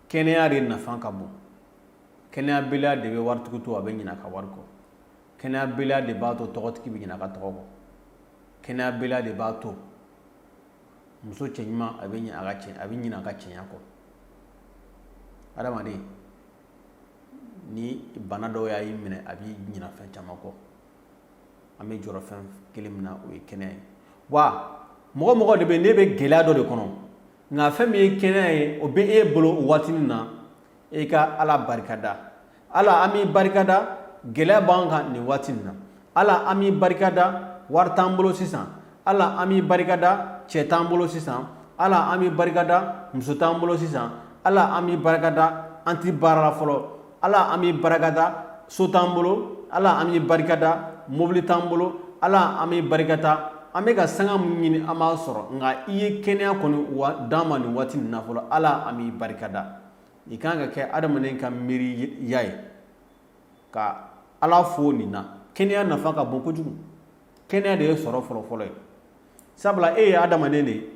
kɛnɛya de nafa ka bon. Kɛnɛyabaliya de bɛ waritigi to a bɛ ɲinɛ a ka wari kɔ. Kɛnɛyabaliya de b'a to tɔgɔtigi bɛ ɲinɛ a ka tɔgɔ kɔ. Kɛnɛyabaliya de b'a to muso cɛ ɲuman a bɛ ɲinɛ a ka cɛ, a bɛ ɲinɛ a ka cɛɲa kɔ. Adamaden ni bana dɔw y'a minɛ, a b'i ɲinɛ fɛn caman kɔ. An bɛ jɔrɔ fɛn kelen min na, o ye kɛnɛya ye. Wa mɔgɔ mɔgɔ de bɛ ne bɛ gɛlɛya dɔ de kɔnɔ, nka fɛn min ye kɛnɛya ye, o bɛ e bolo o waatinin na, e ka Ala barikada. Ala, an b'i barikada, gɛlɛya b'an kan nin waati in na. Ala, an b'i barikada, wari t'an bolo sisan. Ala, an b'i barikada, cɛ t'an bolo sisan. Ala, an b'i barikada, muso t'an bolo sisan. Ala, an b'i barikada, an ti baara la fɔlɔ. Ala, an b'i barikada, so t'an bolo. Ala, an b'i barikada, mobili t'an bolo. Ala, an b'i barikada, An bɛ ka sanga min ɲini, an b'a sɔrɔ, nka i ye kɛnɛya kɔni d'an ma nin waati nin na fɔlɔ. Ala, an b'i barikada. Nin kan ka kɛ adamaden ka miiriya ye ka Ala fo nin na. Kɛnɛya nafa ka bon kojugu. Kɛnɛya de ye sɔrɔ fɔlɔfɔlɔ ye, sabula e ye adamaden de ye.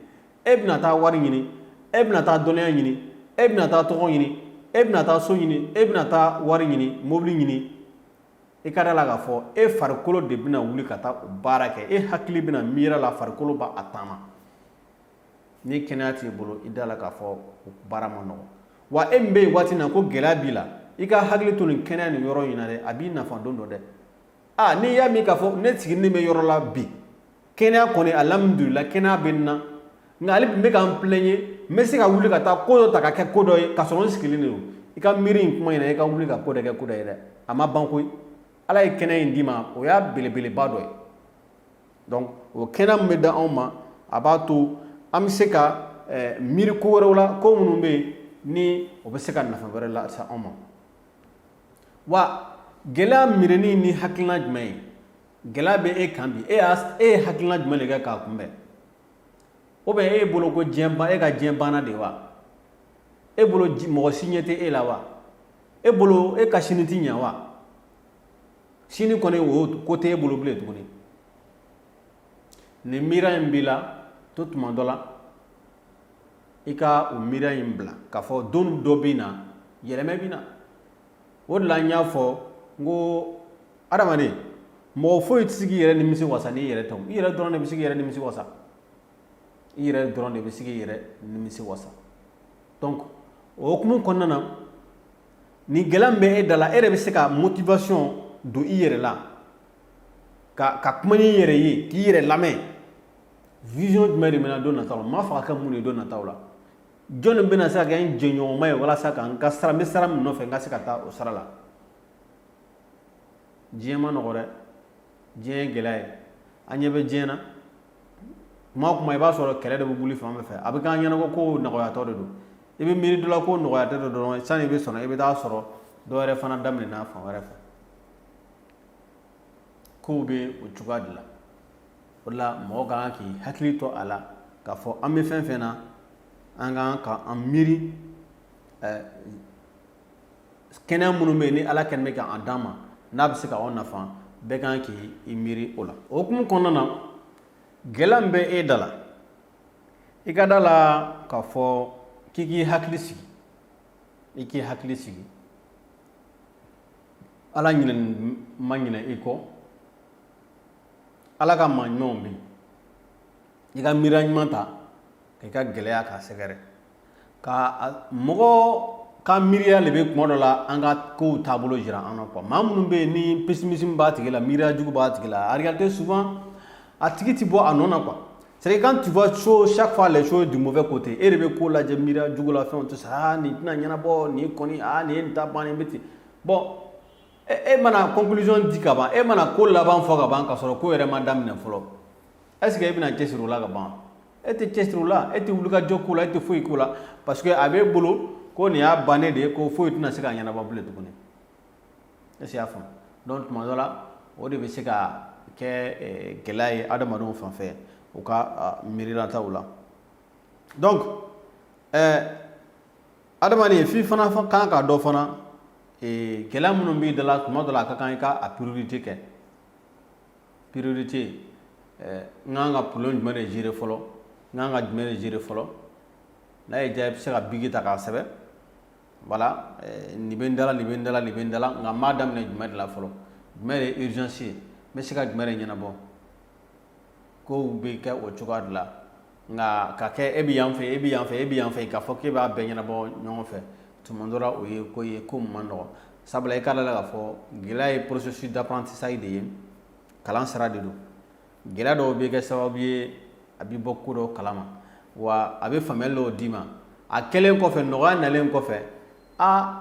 E bɛna taa wari ɲini, e bɛna taa dɔnniya ɲini, e bɛna taa tɔgɔ ɲini, e bɛna taa so ɲini, e bɛna taa wari ɲini, mobili ɲini. I ka da la k'a fɔ e farikolo de bɛna wuli ka taa o baara kɛ. E hakili bɛna miiri la, farikolo b'a taama. Ni kɛnɛya t'i bolo, i da la k'a fɔ o baara ma nɔgɔ wa. E min bɛ yen waati na ko gɛlɛya b'i la, i ka hakili to nin kɛnɛya nin yɔrɔ in na dɛ, a b'i nafa don dɔ dɛ. Aa, n'i y'a min k'a fɔ ne sigilen bɛ yɔrɔ la bi, kɛnɛya kɔni, alhamdulila, kɛnɛya bɛ n na, nka hali bi n bɛ ka n plaindre, n bɛ se ka wuli ka taa ko dɔ ta ka kɛ ko dɔ ye ka sɔrɔ n sigilen de don. I ka miiri in kuma in na, i ka wuli ka ko dɔ kɛ ko dɔ ye dɛ. A ma ban koyi. Ala ye kɛnɛya in d'i ma, o y'a belebeleba dɔ ye. Donc o kɛnɛya min bɛ da anw ma, a b'a to an bɛ se ka miiri ko wɛrɛw la, ko minnu bɛ yen ni o bɛ se ka nafa wɛrɛ lase anw ma. Wa gɛlɛya miirini ni hakilina jumɛn ye? Gɛlɛya bɛ e kan bi, e ye hakilina jumɛn de kɛ k'a kunbɛn? O bɛ e bolo ko diɲɛ ban, e ka diɲɛ banna de wa? E bolo mɔgɔ si ɲɛ tɛ e la wa? E bolo e ka sini ti ɲɛ wa? Sini kɔni, o ko tɛ e bolo bilen tuguni. Nin miiriya in b'i la to tuma dɔ la, i ka o miiriya in bila k'a fɔ don dɔ bɛ na, yɛlɛmɛ bɛ na. O de la n y'a fɔ n ko adamaden, mɔgɔ foyi tɛ se k'i yɛrɛ nimisi wasa n'i yɛrɛ tɛ. I yɛrɛ dɔrɔn de bɛ se k'i yɛrɛ nimisi wasa. I yɛrɛ dɔrɔn de bɛ se k'i yɛrɛ nimisi wasa. Donc o hukumu kɔnɔna na, ni gɛlɛya min bɛ e da la, e yɛrɛ bɛ se ka motivation don i yɛrɛ la ka kuma n'i yɛrɛ ye, k'i yɛrɛ lamɛn. Vision jumɛn de bɛna don nataw la? N b'a fɛ ka kɛ mun de ye don nataw la? Jɔnni bɛna se ka kɛ n jɛɲɔgɔnma ye walasa ka n ka sira, n bɛ sira min nɔfɛ, n ka se ka taa o sira la? Diɲɛ ma nɔgɔ dɛ, diɲɛ ye gɛlɛya ye. An ɲɛ bɛ diɲɛ na, kuma o kuma, i b'a sɔrɔ kɛlɛ de bɛ wuli fan bɛɛ fɛ. A bɛ k'an ɲɛna ko kow nɔgɔyatɔ de don. I bɛ miiri dɔ la ko nɔgɔyatɔ de dɔrɔn, sani i bɛ sɔrɔ, i bɛ taa sɔrɔ dɔ wɛrɛ fana daminɛna fan wɛrɛ fɛ. Kow bɛ o cogoya de la. O de la mɔgɔ ka kan k'i hakili to a la k'a fɔ an bɛ fɛn fɛn na, an ka kan ka an miiri kɛnɛya minnu bɛ yen ni Ala kɛlen bɛ k'an d'an ma, n'a bɛ se ka aw nafa. Bɛɛ kan k'i miiri o la. O hukumu kɔnɔna na, gɛlɛya min bɛ e da la, i ka da la k'a fɔ k'i k'i hakili sigi, i k'i hakili sigi. Ala ɲinɛ ma ɲinɛ i kɔ. Ala ka maa ɲumanw bɛ yen. I ka miiriya ɲuman ta k'i ka gɛlɛya k'a sɛgɛrɛ. Ka mɔgɔ ka miiriya de bɛ kuma dɔ la an ka kow taabolo jira an na quoi. Maa minnu bɛ yen ni pessimisme b'a tigi la, miiriya jugu b'a tigi la, en réalité, souvent a tigi ti bɔ a nɔ na quoi. C'est que quand tu vois chose, chaque fois les choses du mauvais côté, e de bɛ ko lajɛ miiriya jugu la, fɛnw tout ça, ah, nin tɛna ɲɛnabɔ, nin kɔni, ah, nin ye nin ta bannen bɛ ten. Bon, e mana conclusion di ka ban, e mana ko laban fɔ ka ban, ka sɔrɔ ko yɛrɛ ma daminɛ fɔlɔ, est ce que e bɛna cɛsiri o la ka ban? E tɛ cɛsiri o la, e tɛ wuli ka jɔ ko la, e tɛ foyi ko la, parce que a b'e bolo ko nin y'a bannen de ye, ko foyi tɛna se ka ɲɛnabɔ bilen tuguni. Est ce que i y'a faamu? Donc tuma dɔ la, o de bɛ se ka kɛ gɛlɛya ye adamadenw fan fɛ u ka miirinataw la. Donc adamaden, f'i fana kan ka dɔn fana gɛlɛya minnu b'i da la, tuma dɔ la a ka kan i ka a priorité kɛ. Priorité, n kan ka problème jumɛn de gérer fɔlɔ? N kan ka jumɛn de gérer fɔlɔ? N'a y'i diya, i bɛ se ka bic ta k'a sɛbɛn. Voilà, nin bɛ n da la, nin bɛ n da la, nin bɛ n da la, nka n b'a daminɛ jumɛn de la fɔlɔ? Jumɛn de ye urgence ye? N bɛ se ka jumɛn de ɲɛnabɔ? Kow bɛ kɛ o cogoya de la. Nka ka kɛ e bɛ yan fɛ, e bɛ yan fɛ, e bɛ yan fɛ, k'a fɔ k'e b'a bɛɛ ɲɛnabɔ ɲɔgɔn fɛ, tuma dɔ la o ye ko ye, ko min man nɔgɔn, sabula i k'a dɔn k'a fɔ gɛlɛya ye processus d'apprentissage de ye, kalan sira de don. Gɛlɛya dɔw bɛ kɛ sababu ye a bɛ bɔ ko dɔw kalama, wa a bɛ faamuyali dɔw d'i ma. A kɛlen kɔfɛ, nɔgɔya nalen kɔfɛ, a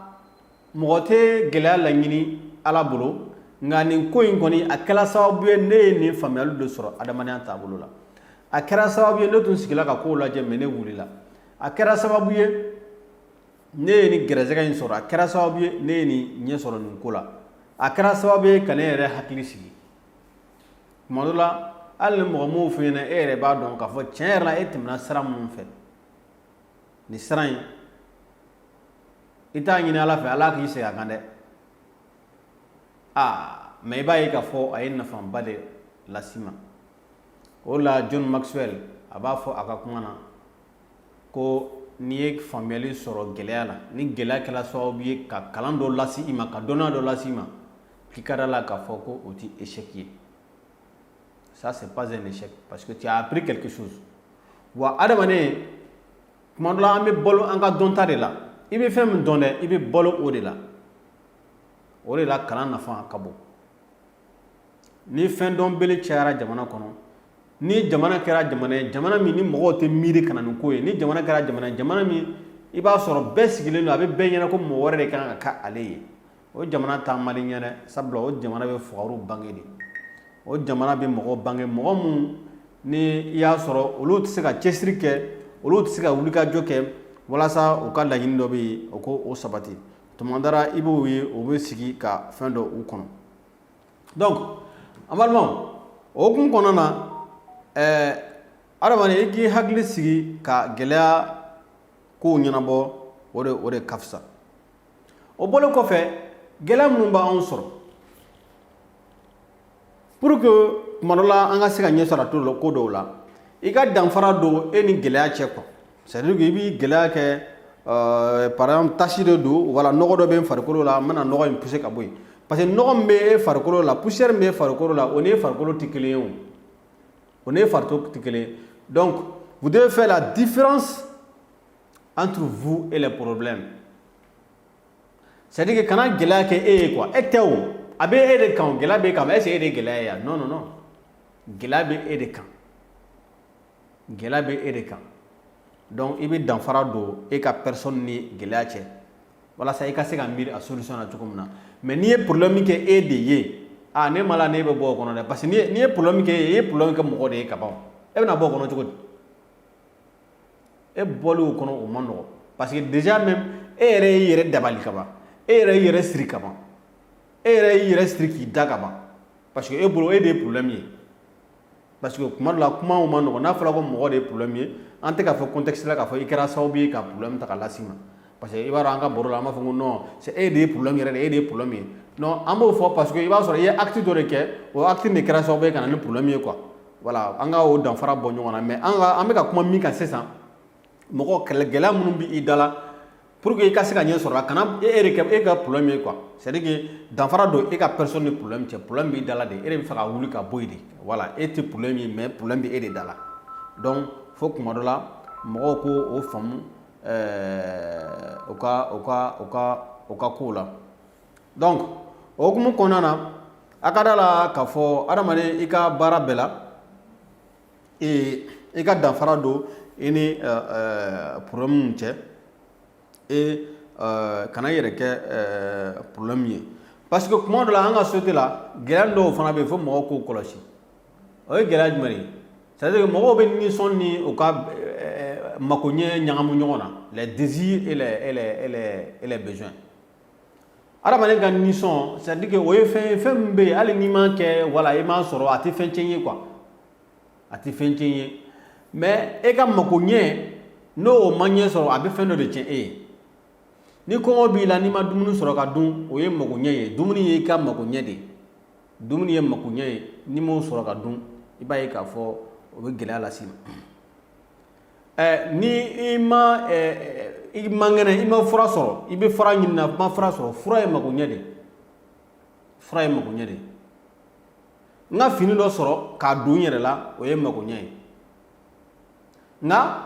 mɔgɔ tɛ gɛlɛya laɲini Ala bolo, nka nin ko in kɔni, a kɛra sababu ye ne ye nin faamuyali dɔ sɔrɔ adamadenya taabolo la. A kɛra sababu ye ne tun sigila ka kow lajɛ, mais ne wulila. A kɛra sababu ye ne ye nin gɛrɛsɛgɛ in sɔrɔ. A kɛra sababu ye ne ye nin ɲɛ sɔrɔ nin ko la. A kɛra sababu ye ka ne yɛrɛ hakili sigi. Tuma dɔ la, Hali ni mɔgɔ m'o f'i ɲɛna, e yɛrɛ b'a dɔn k'a fɔ tiɲɛ yɛrɛ la, e tɛmɛna sira minnu fɛ, nin sira in, i t'a ɲini Ala fɛ Ala k'i segin a kan dɛ. Aa, mais i b'a ye k'a fɔ a ye nafaba de las'i ma. O la, John Maxwell a b'a fɔ a ka kuma na ko n'i ye faamuyali sɔrɔ gɛlɛya la, ni gɛlɛya kɛra sababu ye ka kalan dɔ lase i ma, ka dɔnniya dɔ lase i ma, k'i ka da la k'a fɔ ko o tɛ échec ye. Ça, c'est pas un échec, parce que tu as appris quelque chose. Wa adamaden, tuma dɔ la, an bɛ balo an ka dɔnta de la. I bɛ fɛn min dɔn dɛ, i bɛ balo o de la. O de la, kalan nafa ka bon. Ni fɛn dɔn bele cayara jamana kɔnɔ, ni jamana kɛra jamana ye, jamana min ni mɔgɔw tɛ miiri ka na ni ko ye, ni jamana kɛra jamana ye, jamana min i b'a sɔrɔ bɛɛ sigilen don, a bɛ bɛɛ ɲɛna ko mɔgɔ wɛrɛ de kan ka kɛ ale ye, o jamana taa mali ɲɛ dɛ. Sabula o jamana bɛ fugariw bange de. O jamana bɛ mɔgɔ bange, mɔgɔ mun ni i y'a sɔrɔ olu tɛ se ka cɛsiri kɛ, olu tɛ se ka wulikajɔ kɛ walasa u ka laɲini dɔ bɛ yen, o ko o sabati. Tuma dɔ la, i b'o ye, o bɛ sigi ka fɛn dɔ u kɔnɔ. Donc an balimaw, o hukumu kɔnɔna na, adamaden, i k'i hakili sigi ka gɛlɛya kow ɲɛnabɔ, o de ka fisa. O bɔlen kɔfɛ, gɛlɛya minnu b'anw sɔrɔ, pour que tuma dɔ la an ka se ka ɲɛ sɔrɔ a to ko dɔw la, i ka danfara don e ni gɛlɛya cɛ quoi. C'est à dire que i b'i gɛlɛya kɛ, par exemple, tache de don, wala nɔgɔ dɔ bɛ n farikolo la, n bɛna nɔgɔ in pousser ka bɔ yen, parce que nɔgɔ min bɛ e farikolo la, poussière min bɛ e farikolo la, o ni e farikolo tɛ kelen ye. O ni e farikolo tɛ kelen ye. Donc vous devez faire la différence entre vous et les problèmes. C'est à dire que kana gɛlɛya kɛ e ye quoi. E tɛ o, a bɛ e de kan o, gɛlɛya bɛ e kan, mais est ce que e de ye gɛlɛya ye yan? Non, non, non, gɛlɛya bɛ e de kan, gɛlɛya bɛ e de kan. Donc i bɛ danfara don e ka personne ni gɛlɛya cɛ, walasa i ka se ka miiri a solution na cogo min na. Mais n'i ye problème kɛ e de ye, aa, ne ma la ne bɛ bɔ o kɔnɔ dɛ, parce que n'i ye problème kɛ e ye, i ye problème kɛ mɔgɔ de ye ka ban. E bɛna bɔ o kɔnɔ cogo di? E bɔli o kɔnɔ, o man nɔgɔ, parce que déjà même e yɛrɛ y'i yɛrɛ dabali ka ban, e yɛrɛ y'i yɛrɛ siri ka ban, e yɛrɛ y'i yɛrɛ siri k'i da ka ban, parce que e bolo, e de ye problème ye. Parce que kuma dɔ la, kumaw ma nɔgɔn. N'a fɔra ko mɔgɔ de ye problème ye, an tɛ k'a fɔ contexte la k'a fɔ i kɛra sababu ye ka problème ta ka las'i ma, parce que i b'a dɔn, an ka baro la, an b'a fɔ ko non, c'est e de ye problème yɛrɛ de, e de ye problème ye. Non, an b'o fɔ parce que i b'a sɔrɔ i ye acte dɔ de kɛ, o acte de kɛra sababu ye ka na ni problème ye quoi. Voilà, an ka o danfara bɔ ɲɔgɔn na. Mais an ka, an bɛ ka kuma min kan sisan, mɔgɔ kɛlɛ, gɛlɛya minnu bɛ i da la, pour que i ka se ka ɲɛ sɔrɔ a kana e de kɛ e ka problème ye quoi. C'est à dire que danfara don e ka personne ni problème cɛ. Problème b'i da la de, e de bɛ fɛ ka wuli ka bɔ yen de. Voilà, e tɛ problème ye, mais problème bɛ e de da la. Donc fo kuma dɔ la, mɔgɔw ko o faamu u ka kow la. Donc o hukumu kɔnɔna na, a ka da la k'a fɔ adamaden, i ka baara bɛɛ la, i ka danfara don i ni problème cɛ. E kana i yɛrɛ kɛ problème ye, parce que kuma dɔ la, an ka société la, gɛlɛya dɔw fana bɛ yen, fo mɔgɔw k'o kɔlɔsi. O ye gɛlɛya jumɛn ye? C'est à dire que mɔgɔw bɛ nisɔn ni u ka makoɲɛ ɲagamu ɲɔgɔn na, les désirs et les besoins. Adamaden ka nisɔn, c'est à dire que o ye fɛn ye, fɛn min bɛ yen, hali n'i m'a kɛ, wala i m'a sɔrɔ, a tɛ fɛn tiɲɛ ye quoi, a tɛ fɛn tiɲɛ ye. Mais e ka makoɲɛ, n'o o ma ɲɛ sɔrɔ, a bɛ fɛn dɔ de tiɲɛ e ye. Ni kɔngɔ b'i la, n'i ma dumuni sɔrɔ ka dun, o ye makoɲɛ ye. Dumuni ye i ka makoɲɛ de ye, dumuni ye makoɲɛ ye. N'i m'o sɔrɔ ka dun, i b'a ye k'a fɔ o bɛ gɛlɛya las'i ma. Ni i ma, i man kɛnɛ, i ma fura sɔrɔ, i bɛ fura ɲini na, ma fura sɔrɔ, fura ye makoɲɛ de ye, fura ye makoɲɛ de ye. N ka fini dɔ sɔrɔ k'a don n yɛrɛ la, o ye makoɲɛ ye. Nka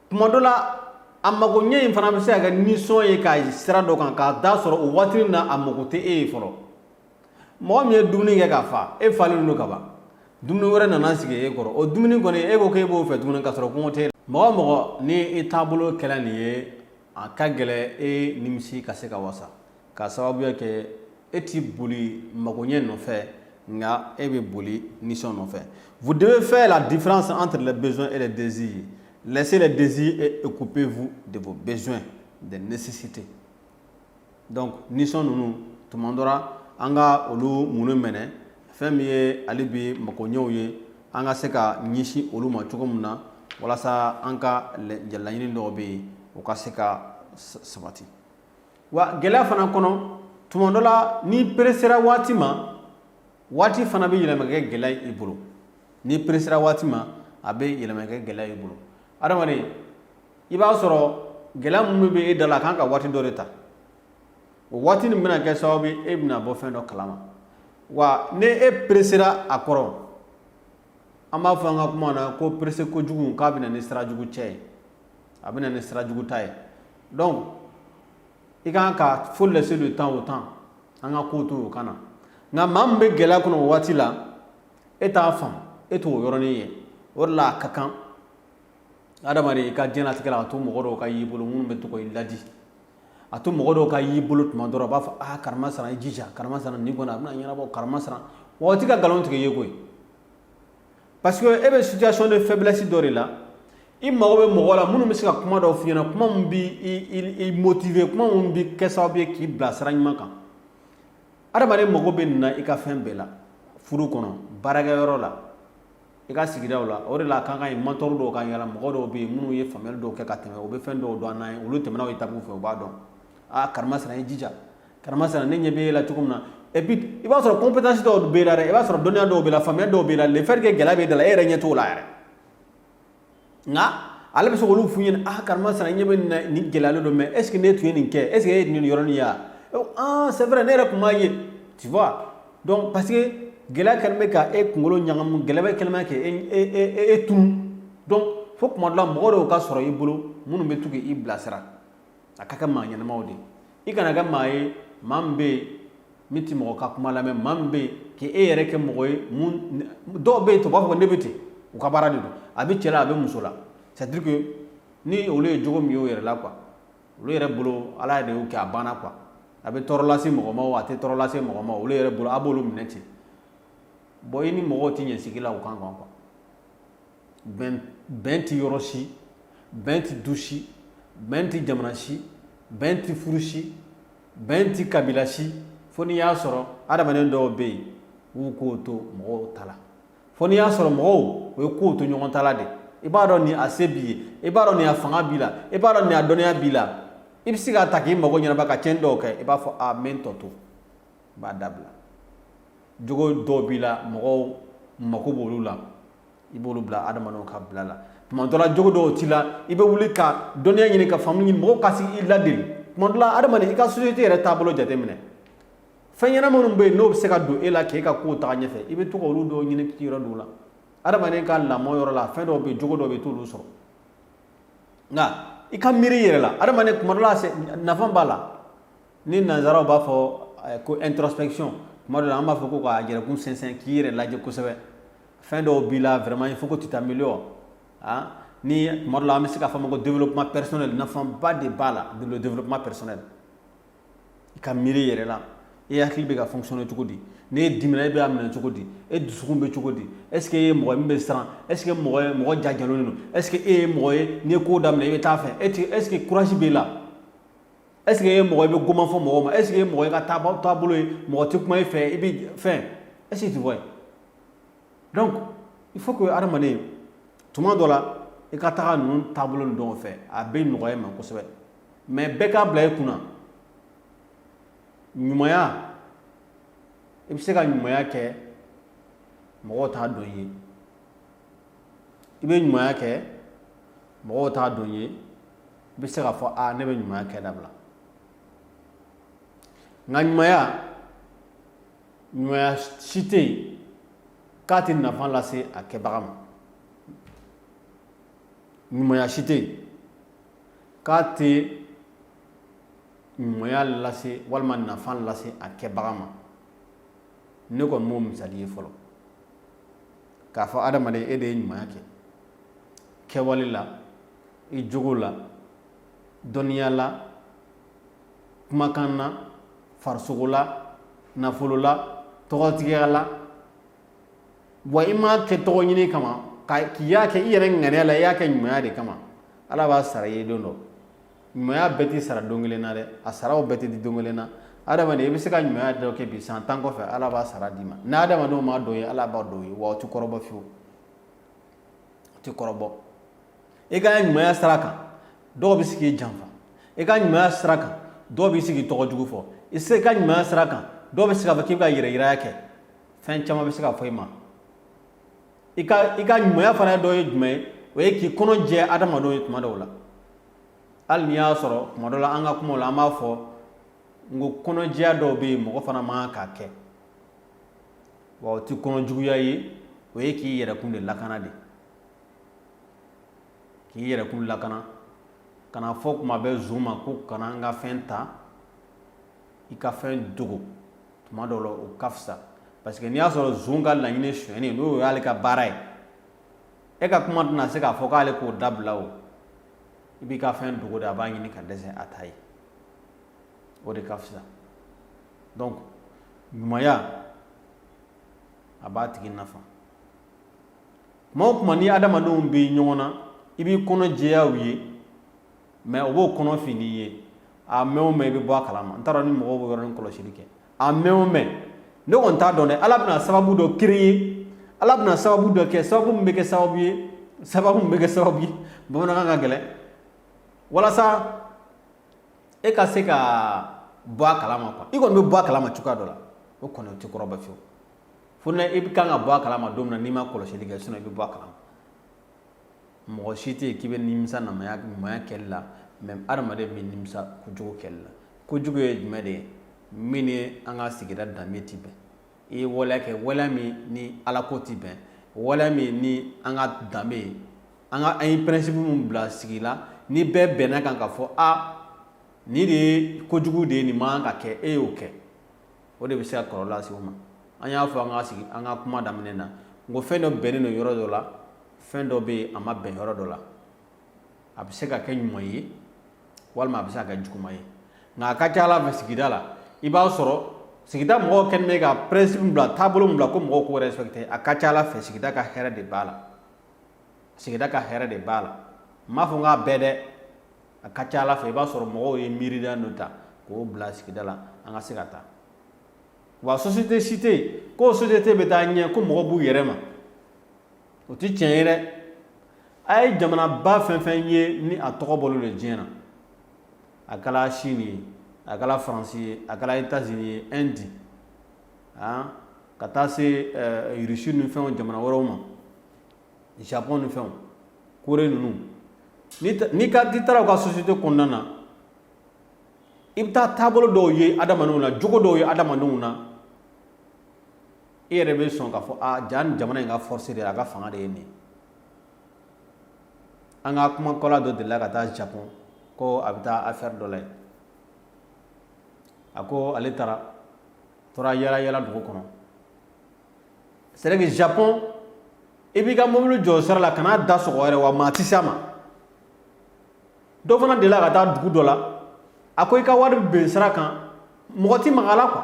tuma dɔ la, a makoɲɛ in fana bɛ se ka kɛ nisɔn ye ka sira dɔ kan, k'a da sɔrɔ o waati na, a mako tɛ e ye fɔlɔ. Mɔgɔ min ye dumuni kɛ ka fa, e falen don ka ban, dumuni wɛrɛ nana sigi e kɔrɔ, o dumuni kɔni, e ko k'e b'o fɛ tuguni, ka sɔrɔ kɔngɔ tɛ e la. Mɔgɔ mɔgɔ ni i taabolo kɛla nin ye, a ka gɛlɛ e nimisi ka se ka wasa, k'a sababuya kɛ e ti boli makoɲɛ nɔfɛ, nka e bɛ boli nisɔn nɔfɛ. Vous devez faire la différence entre les besoins et les désirs. Laissez les désirs et occupez-vous de vos besoins, des nécessités. Donc nisɔn ninnu, tuma dɔ la, an ka olu munu minɛ. Fɛn min ye hali bi makoɲɛw ye, An ka se ka ɲɛsin olu ma cogo min na, walasa an ka laɲini dɔw bɛ yen, o ka se ka sabati. Wa gɛlɛya fana kɔnɔ, tuma dɔ la, n'i peresera waati ma, waati fana bɛ yɛlɛma kɛ gɛlɛya i bolo. N'i peresera waati ma, a bɛ yɛlɛma kɛ gɛlɛya i bolo. Adamaden, i b'a sɔrɔ gɛlɛya minnu bɛ e da la, a kan ka waati dɔ de ta. O waati nin bɛna kɛ sababu ye, e bɛna bɔ fɛn dɔ kalama. Wa ni e peresera a kɔrɔ, an b'a fɔ an ka kuma na ko perese kojugu, k'a bɛ na ni sira jugu cɛ ye, a bɛ na ni sira jugu ta ye. Donc i kan ka faut laisser le temps au temps, an ka ko to o kan na. Nka maa min bɛ gɛlɛya kɔnɔ o waati la, e t'a faamu, e t'o yɔrɔnin ye. O de la, a ka kan adamaden, i ka diɲɛlatigɛ la, a to mɔgɔ dɔw ka y'i bolo minnu bɛ to k'i ladi. A to mɔgɔ dɔw ka y'i bolo tuma dɔrɔn, a b'a fɔ: "Aa, karamasara, i jija, karamasara, nin kɔni a bɛna ɲɛnabɔ, karamasara." Waati ka nkalon tigɛ i ye koyi, parce que e bɛ situation de faiblesse dɔ de la. I mago bɛ mɔgɔ la minnu bɛ se ka kuma dɔw f'i ɲɛna, kuma min b'i i motiver, kuma min bɛ kɛ sababu ye k'i bila sira ɲuman kan. Adamaden mago bɛ nin na i ka fɛn bɛɛ la, furu kɔnɔ, baarakɛyɔrɔ la, i ka sigidaw la. O de la, a kan ka ɲi mentor dɔw ka yala. Mɔgɔ dɔw bɛ yen minnu ye faamuyali dɔw kɛ ka tɛmɛ, u bɛ fɛn dɔw dɔn an na ye, olu tɛmɛna o étape fɛ, u b'a dɔn. "Aa, karamasara, i jija, karamasara, ne ɲɛ bɛ e la cogo min na." Et puis i b'a sɔrɔ compétence dɔw b'e la dɛ, i b'a sɔrɔ dɔnniya dɔw b'e la, faamuya dɔw b'e la. Le fait que gɛlɛya b'e da la, e yɛrɛ ɲɛ t'o la yɛrɛ, nka ale bɛ se k'olu f'u ɲɛna: "Ah, karamasara, i ɲɛ bɛ nin na, nin gɛlɛyalen don, mais est ce que ne tun ye nin kɛ? Est ce que e ye nin yɔrɔnin ye wa? Ah, c'est vrai, ne yɛrɛ tun b'a ye." Tu vois? Donc parce que gɛlɛya kɛlen bɛ ka e kunkolo ɲagamu, gɛlɛya bɛ kɛlen bɛ k'e e e e tunu. Donc fo tuma dɔ la, mɔgɔ dɔw ka sɔrɔ i bolo minnu bɛ to k'i bilasira. A ka kɛ maa ɲɛnamaw de ye. I kana kɛ maa ye, maa min bɛ yen min tɛ mɔgɔ ka kuma lamɛn, maa min bɛ yen k'e yɛrɛ kɛ mɔgɔ ye. Mun dɔw bɛ yen, to b'a fɔ ko ne bɛ ten, u ka baara de don. A bɛ cɛ la, a bɛ muso la. C'est à dire que ni olu ye jogo min ye u yɛrɛ la quoi, olu yɛrɛ bolo, Ala de y'o kɛ, a banna quoi. A bɛ tɔɔrɔ lase mɔgɔ ma o, a tɛ tɔɔrɔ lase mɔgɔ ma, olu yɛrɛ bolo, a b'olu minɛ ten. Bon, i ni mɔgɔw tɛ ɲɛ sigi la o kan quoi. Bɛn, bɛn tɛ yɔrɔ si, bɛn tɛ du si, bɛn tɛ jamana si, bɛn tɛ furu si, bɛn tɛ kabila si, fo n'i y'a sɔrɔ adamaden dɔw bɛ yen, u y'u kow to mɔgɔw ta la. Fo n'i y'a sɔrɔ mɔgɔw, o ye kow to ɲɔgɔn ta la de. I b'a dɔn nin a se b'i ye, i b'a dɔn nin a fanga b'i la, i b'a dɔn nin a dɔnniya b'i la, i bɛ se k'a ta k'i mago ɲɛnabɔ ka tiɲɛni dɔw kɛ. I b'a fɔ: "A, n bɛ n tɔ to, i b'a dabila." Jogo dɔw b'i la, mɔgɔw mako b'olu la, i b'olu bila adamadenw ka bila la. Tuma dɔ la, jogo dɔw t'i la, i bɛ wuli ka dɔnniya ɲini, ka faamu ɲini, mɔgɔw ka se i ladeli. Tuma dɔ la, adamaden, i ka société yɛrɛ taabolo jateminɛ. Fɛn ɲɛnama minnu bɛ yen, n'o bɛ se ka don e la k'e ka kow taga ɲɛfɛ, i bɛ to k'olu dɔw ɲini k'i yɔrɔ don o la. Adamaden ka lamɔ yɔrɔ la, fɛn dɔw bɛ yen, jogo dɔw bɛ yen, i t'olu sɔrɔ. Nka i ka miiri i yɛrɛ la, adamaden, tuma dɔ la, nafa b'a la. Ni nanzaraw b'a fɔ ko introspection, tuma dɔ la an b'a fɔ ko ka yɛrɛkun sɛnsɛn, k'i yɛrɛ lajɛ kosɛbɛ. Fɛn dɔw b'i la, vraiment il faut que tu t'améliores. Ah, ni tuma dɔ la, an bɛ se k'a fɔ ma ko développement personnel. Nafaba de b'a la, le développement personnel. I ka miiri i yɛrɛ la, e hakili bɛ ka fonctionner cogo di? N'e dimina, e bɛ a minɛ cogo di? E dusukun bɛ cogo di? Est ce que e ye mɔgɔ ye min bɛ siran? Est ce que mɔgɔ ye mɔgɔ jajalen don? Est ce que e ye mɔgɔ ye, n'i ye ko daminɛ, i bɛ taa fɛ? E ti, est ce que courage b'e la? Est ce que e ye mɔgɔ ye, i bɛ goman fɔ mɔgɔw ma? Est ce que e ye mɔgɔ ye, ka taabolo ye, mɔgɔ tɛ kuma e fɛ, i bɛ fɛn? Est ce que tu vois? Donc il faut que adamaden, tuma dɔ la, i ka taga ninnu taabolo ninnu dɔw fɛ, a bɛ nɔgɔya i ma kosɛbɛ. Mais bɛɛ k'a bila i kunna, ɲumanya, i bɛ se ka ɲumanya kɛ, mɔgɔw t'a dɔn i ye. I bɛ ɲumanya kɛ, mɔgɔw t'a dɔn i ye. I bɛ se k'a fɔ: "Aa, ne bɛ ɲumanya kɛ dabila." Nka ɲumanya, ɲumanya si tɛ yen k'a tɛ nafa lase a kɛbaga ma. Ɲumanya si tɛ yen k'a tɛ ɲumanya lase walima nafa lase a kɛbaga ma. Ne kɔni m'o misali ye fɔlɔ k'a fɔ adamaden, e de ye ɲumanya kɛ kɛwale la, i jogo la, dɔnniya la, kumakan na, farisogo la, nafolo la, tɔgɔtigiya la. Wa i m'a kɛ tɔgɔ ɲini kama, k'i y'a kɛ i yɛrɛ ŋaniya la, i y'a kɛ ɲumanya de kama, Ala b'a sara i ye don dɔ. Ɲumanya bɛɛ tɛ sara don kelen na dɛ, a saraw bɛɛ tɛ di don kelen na. Adamaden, i bɛ se ka ɲumanya dɔ kɛ bi, san 10 kɔfɛ, Ala b'a sara d'i ma. Ni adamadenw m'a dɔn ye, Ala b'a dɔn ye, wa o tɛ kɔrɔbɔ fiyewu. tɛ kɔrɔbɔ. I ka ɲumanya sira kan, dɔw bɛ se k'i janfa. I ka ɲumanya sira kan, dɔw bɛ se k'i tɔgɔ jugu fɔ. I se ka ɲumanya sira kan, dɔw bɛ se k'a fɔ k'i bɛ ka yɛrɛyiraya kɛ. Fɛn caman bɛ se ka fɔ i ma. I ka ɲumanya fana dɔ ye jumɛn ye? O ye k'i kɔnɔ jɛ adamadenw ye tuma dɔw la. Hali n'i y'a sɔrɔ tuma dɔ la, an ka kumaw la, an b'a fɔ n ko kɔnɔjɛya dɔw bɛ yen, mɔgɔ fana man kan k'a kɛ. Wa o tɛ kɔnɔjuguya ye, o ye k'i yɛrɛkun de lakana de, k'i yɛrɛkun lakana. Kana fɔ kuma bɛɛ zon ma ko kana n ka fɛn ta. I ka fɛn dogo tuma dɔw la, o ka fisa, parce que n'i y'a sɔrɔ zon ka laɲini sonyɛni, n'o y'ale ka baara ye, e ka kuma tɛna se k'a fɔ k'ale k'o dabila. O i b'i ka fɛn dogo de, a b'a ɲini ka dɛsɛ a ta ye. O de ka fisa. Donc ɲumanya, a b'a tigi nafa. Tuma o tuma ni adamadenw bɛ ɲɔgɔn na, i b'i kɔnɔ jɛya u ye, mais o b'o kɔnɔ fin n'i ye. A mɛn o mɛn, i bɛ bɔ a kalama. N t'a dɔn ni mɔgɔw bɛ yɔrɔnin kɔlɔsili kɛ. A mɛn o mɛn, ne kɔni t'a dɔn dɛ, Ala bɛna sababu dɔ créer, Ala bɛna sababu dɔ kɛ, sababu min bɛ kɛ sababu ye, sababu min bɛ kɛ sababu ye, bamanankan ka gɛlɛn, walasa e ka se ka bɔ a kalama quoi. I kɔni bɛ bɔ a kalama cogoya dɔ la. O kɔni, o tɛ kɔrɔbɔ fiyewu, fo ni i kan ka bɔ a kalama don min na, n'i ma kɔlɔsili kɛ. Sinon i bɛ bɔ a kalama. Mɔgɔ si tɛ yen k'i bɛ nimisa namaya ɲumanya kɛli la, mais adamaden bɛ nimisa kojugu kɛli la. Kojugu ye jumɛn de ye? Min ni an ka sigida danbe ti bɛn. I ye waleya kɛ, waleya min ni Ala ko ti bɛn, waleya min ni an ka danbe, an ye principe min bila sigi la, ni bɛɛ bɛnna kan ka fɔ a nin de ye kojugu de ye, nin man kan ka kɛ, e y'o kɛ, o de bɛ se ka kɔlɔlɔ lase u ma. An y'a fɔ an ka sigi, an ka kuma daminɛ na, n ko fɛn dɔ bɛnnen don yɔrɔ dɔ la, fɛn dɔ bɛ yen, a ma bɛn yɔrɔ dɔ la. A bɛ se ka kɛ ɲuman ye walima a bɛ se ka kɛ juguman ye, nka a ka ca Ala fɛ, sigida la, i b'a sɔrɔ sigida mɔgɔw kɛlen bɛ ka principe bila, taabolo min bila ko mɔgɔw k'o respecter, a ka ca Ala fɛ, sigida ka hɛrɛ de b'a la, sigida ka hɛrɛ de b'a la. N m'a fɔ n k'a bɛɛ dɛ. A ka ca Ala fɛ, i b'a sɔrɔ mɔgɔw ye miiriya dɔ ta k'o bila sigida la, an ka se ka taa. Wa société si tɛ yen k'o société bɛ taa ɲɛ ko mɔgɔ b'u yɛrɛ ma. O tɛ tiɲɛ ye dɛ. A ye jamanaba fɛn fɛn ye ni a tɔgɔ bɔlen don diɲɛ na, a kɛra Chine ye, a kɛra Faransi ye, a kɛra États-Unis ye, Inde, ka taa se Russie ni fɛnw, jamana wɛrɛw ma, Japon ni fɛnw, Corée ninnu, n'i ka n'i taara u ka société kɔnɔna na, i bɛ taa taabolo dɔw ye adamadenw na, jogo dɔw ye adamadenw na, i yɛrɛ bɛ sɔn k'a fɔ a ja nin jamana in ka force de ye, a ka fanga de ye nin ye. An ka kumakɔla dɔ delila ka taa Japon ko a bɛ taa affaire dɔ la yen. A ko ale taara tora yala yala dugu kɔnɔ. C'est vrai que Japon, i b'i ka mobili jɔ sira la, kan'a da sɔgɔ yɛrɛ, wa maa tɛ se a ma. Dɔ fana delila ka taa dugu dɔ la, a ko i ka wari ben sira kan, mɔgɔ ti maga a la quoi.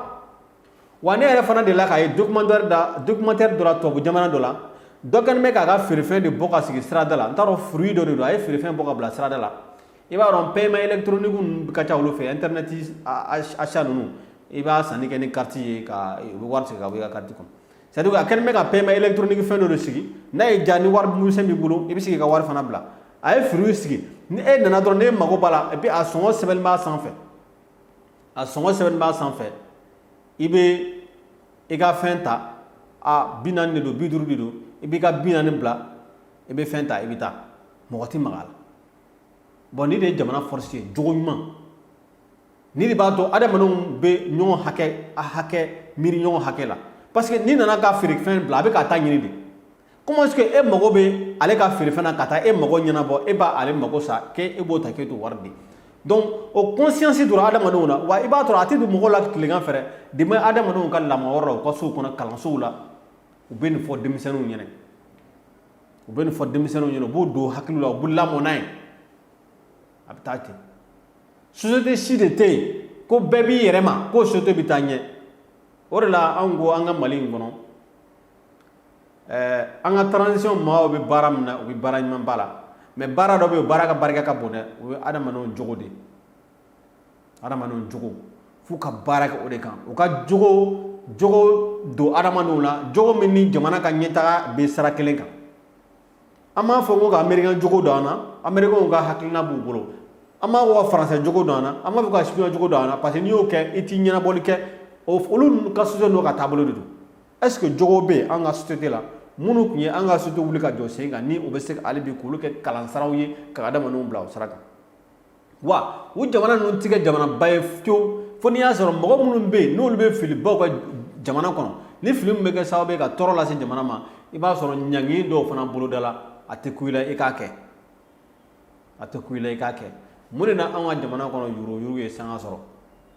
Wa ne yɛrɛ fana delila k'a ye documentaire da, documentaire dɔ la, tubabu jamana dɔ la, dɔ kɛlen bɛ k'a ka feerefɛn de bɔ ka sigi sirada la. N t'a dɔn, fruit dɔ de don, a ye feerefɛn bɔ ka bila sirada la. I b'a dɔn, paiement électronique ninnu ka ca olu fɛ, internet achat ninnu, i b'a sanni kɛ ni carte ye, ka u bɛ wari tigɛ ka bɔ i ka carte kɔnɔ. C'est à dire a kɛlen bɛ ka paiement électronique fɛn dɔ de sigi. N'a y'i diya, ni wari misɛn b'i bolo, i bɛ se k'i ka wari fana bila. A ye fruit sigi, ni e nana dɔrɔn, n'e mago b'a la, et puis a sɔngɔ sɛbɛnni b'a sanfɛ, a sɔngɔ sɛbɛnni b'a sanfɛ, i bɛ i ka fɛn ta. A 40 de don, 50 de don, i b'i ka 40 bila, i bɛ fɛn ta, i bɛ taa, mɔgɔ tɛ maga a la. Bon, nin de ye jamana force ye, jogo ɲuman. Nin de b'a to adamadenw bɛ ɲɔgɔn hakɛ, a hakɛ miiri ɲɔgɔn hakɛ la, parce que n'i nana ka feerefɛn bila, a bɛ ka taa ɲini de. Comment est-ce que e mago bɛ ale ka feerefɛn na ka taa e mago ɲɛnabɔ, e b'a ale mago sa, k'e b'o ta k'e t'o wari di? Donc o conscience donna adamadenw na. Wa i b'a sɔrɔ a tɛ don mɔgɔw la tilegan fɛ dɛ. Depuis adamadenw ka lamɔ yɔrɔ la, u ka sow kɔnɔ, kalansow la, u bɛ nin fɔ denmisɛnninw ɲɛna, u bɛ nin fɔ denmisɛnninw ɲɛna, u b'o don hakili la, u b'u lamɔ n'a ye, a bɛ taa ten. Société si de tɛ yen ko bɛɛ b'i yɛrɛ ma k'o société bɛ taa ɲɛ. O de la anw ko an ka Mali in kɔnɔ, an ka transition maaw bɛ baara min na, u bɛ baara ɲuman ba la, mais baara dɔ bɛ yen, baara ka barika ka bon dɛ, o ye adamadenw jogo de ye. Adamadenw jogo, f'u ka baara kɛ o de kan, u ka jogo don adamadenw la, jogo min ni jamana ka ɲɛtaga bɛ sira kelen kan. An b'a fɔ ko ka américain jogo don an na, américain ka hakilina b'u bolo. An b'a fɔ ka français jogo don an na, an b'a fɔ ka chinois jogo don an na, parce que n'i y'o kɛ, i t'i ɲɛnabɔli kɛ. Olu ka société n'o ka taabolo de don. Est ce que jogo bɛ yen an ka société la minnu tun ye an ka société wuli ka jɔ sen kan, ni o bɛ se hali bi k'olu kɛ kalansiraw ye ka adamadenw bila o sira kan? Wa u jamana ninnu tɛ kɛ jamanaba ye fiyewu fo n'i y'a sɔrɔ mɔgɔ minnu bɛ yen, n'olu bɛ filibaw kɛ jamana kɔnɔ, ni fili min bɛ kɛ sababu ye ka tɔɔrɔ lase jamana ma. I b'a sɔrɔ ɲangi dɔw fana boloda la, a tɛ ku i la i k'a kɛ, a tɛ ku i la i k'a kɛ. Mun de na anw ka jamana kɔnɔ yuruguyurugu ye sanga sɔrɔ?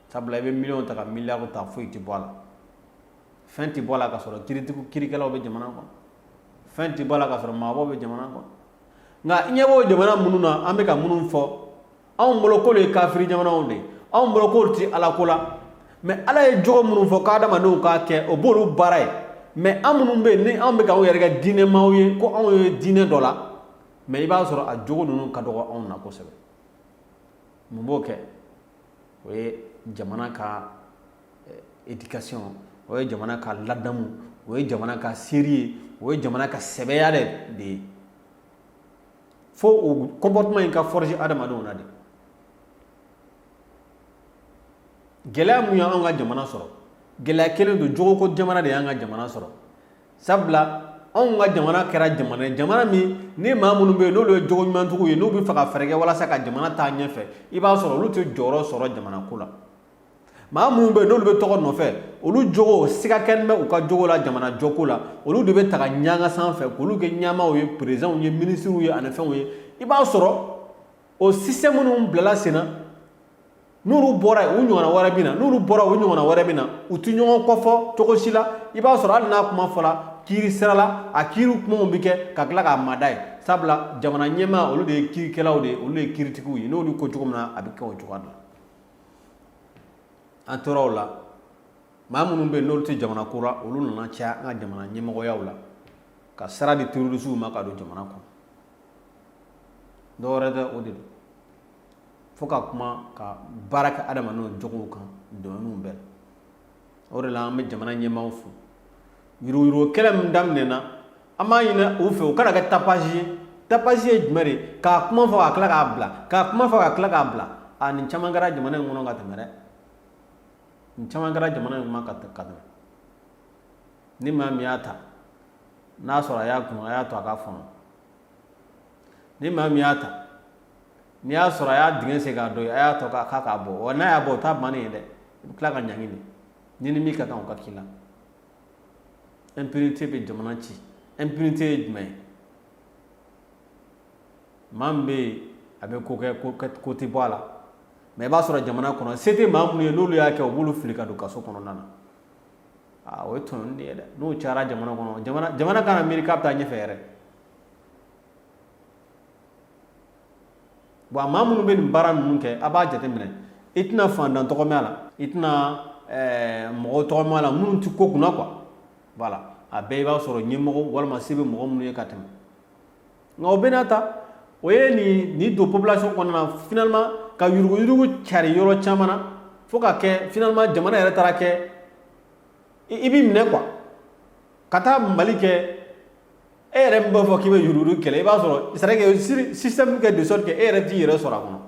Sabula i bɛ miliyɔn ta ka miliyari ta, foyi tɛ bɔ a la, fɛn tɛ bɔ a la, ka sɔrɔ kiirikɛlaw bɛ jamana kɔnɔ, fɛn tɛ bɔ a la, ka sɔrɔ maabaw bɛ jamana kɔnɔ. Nka i ɲɛ b'o jamana minnu na, an bɛ ka minnu fɔ, anw bolo k'olu ye kafiri jamanaw de ye, anw bolo k'olu tɛ ala ko la, mais ala ye jogo minnu fɔ k'adamadenw k'a kɛ, o b'olu baara ye. Mais an minnu bɛ yen, ni anw bɛ k'anw yɛrɛ kɛ diinɛmaw ye, ko anw ye diinɛ dɔ la, mais i b'a sɔrɔ a jogo ninnu ka dɔgɔ anw na kosɛbɛ. Mun b'o kɛ? O ye jamana ka éducation, o ye jamana ka ladamu, o ye jamana ka sérieux, o ye jamana ka sɛbɛya de ye. Fo o comportement in ka forger adamadenw na de. Gɛlɛya mun y'anw ka jamana sɔrɔ? Gɛlɛya kelen don, jogoko jamana de y'an ka jamana sɔrɔ. Sabula anw ka jamana kɛra jamana ye, jamana min ni maa minnu bɛ yen, n'olu ye jogo ɲumantigiw ye, n'u bɛ fɛ ka fɛɛrɛ kɛ walasa ka jamana taa ɲɛfɛ, i b'a sɔrɔ olu tɛ jɔyɔrɔ sɔrɔ jamana ko la. Maa minnu bɛ yen, n'olu bɛ tɔgɔ nɔfɛ, olu jogo siga kɛlen bɛ u ka jogo la jamana jɔko la, olu de bɛ taga ɲanga sanfɛ k'olu kɛ ɲɛmaaw ye, perezanw ye, minisiriw ye ani fɛnw ye. I b'a sɔrɔ o système minnu bilala sen na, n'olu bɔra yen, u ɲɔgɔnna wɛrɛ bɛ na, n'olu bɔra, u ɲɔgɔnna wɛrɛ bɛ na, u tɛ ɲɔgɔn kɔfɔ cogo si la. I b'a sɔrɔ hali n'a kuma fɔra kiiri sira la, a kiiri kumaw bɛ kɛ ka tila k'a mada ye. Sabula jamana ɲɛmaa, olu de ye kiirikɛlaw de ye, olu de ye kiiritigiw ye. N'olu ko cogo min na, a bɛ kɛ o cogoya de la. An tora o la, maa minnu bɛ yen, n'olu tɛ jamana ko la, olu nana caya an ka jamana ɲɛmɔgɔyaw la, ka sira di terrorisiw ma ka don jamana kɔnɔ. Dɔwɛrɛ tɛ, o de don. Fo ka kuma ka baara kɛ adamadenw jogow kan domaine bɛɛ la. O de la an bɛ jamana ɲɛmaaw fo. Yuruguyurugu kɛlɛ min daminɛna, an b'a ɲini u fɛ u kana kɛ tapage ye. Tapage ye jumɛn de ye? K'a kuma fɔ ka tila k'a bila, k'a kuma fɔ ka tila k'a bila. A nin caman kɛra jamana in kɔnɔ ka tɛmɛ dɛ, nin caman kɛra jamana in kɔnɔ ka tɛmɛ. Ni maa min y'a ta, n'a sɔrɔ a y'a kun, a y'a to a ka fɔnɔ. Ni maa min y'a ta, n'i y'a sɔrɔ a y'a dingɛ sen k'a dɔn, a y'a to k'a k'a bɔ. Wa n'a y'a bɔ, o t'a bannen ye dɛ, i bɛ tila ka ɲangi de. Ni min ka kan, o ka k'i la. Impunité bɛ jamana ci. Impunité ye jumɛn ye? Maa min bɛ yen, a bɛ ko kɛ, ko tɛ bɔ a la, mais i b'a sɔrɔ jamana kɔnɔ, se tɛ maa minnu ye, n'olu y'a kɛ, u b'olu fili ka don kaso kɔnɔna na. Aa, o ye tɔɲɔni de ye dɛ. N'o cayara jamana kɔnɔ, jamana kana miiri k'a bɛ taa ɲɛfɛ yɛrɛ. Bon, maa minnu bɛ nin baara ninnu kɛ, a b'a jateminɛ, i tɛna fantan tɔgɔ mɛn a la, i tɛna mɔgɔw tɔgɔ mɛn a la minnu tɛ ko kunna quoi. Voilà, a bɛɛ i b'a sɔrɔ ɲɛmɔgɔ walima se bɛ mɔgɔ minnu ye ka tɛmɛ. Nka o bɛɛ n'a ta, o ye nin don population kɔnɔna na, finalement ka yuruguyurugu cari yɔrɔ caman na, fo ka kɛ finalement jamana yɛrɛ taara kɛ i b'i minɛ quoi, ka taa Mali kɛ. E yɛrɛ min b'a fɔ k'i bɛ yuruguyurugu kɛlɛ, i b'a sɔrɔ c'est à dire que système kɛ de sorte que e yɛrɛ t'i yɛrɛ sɔrɔ a kɔnɔ.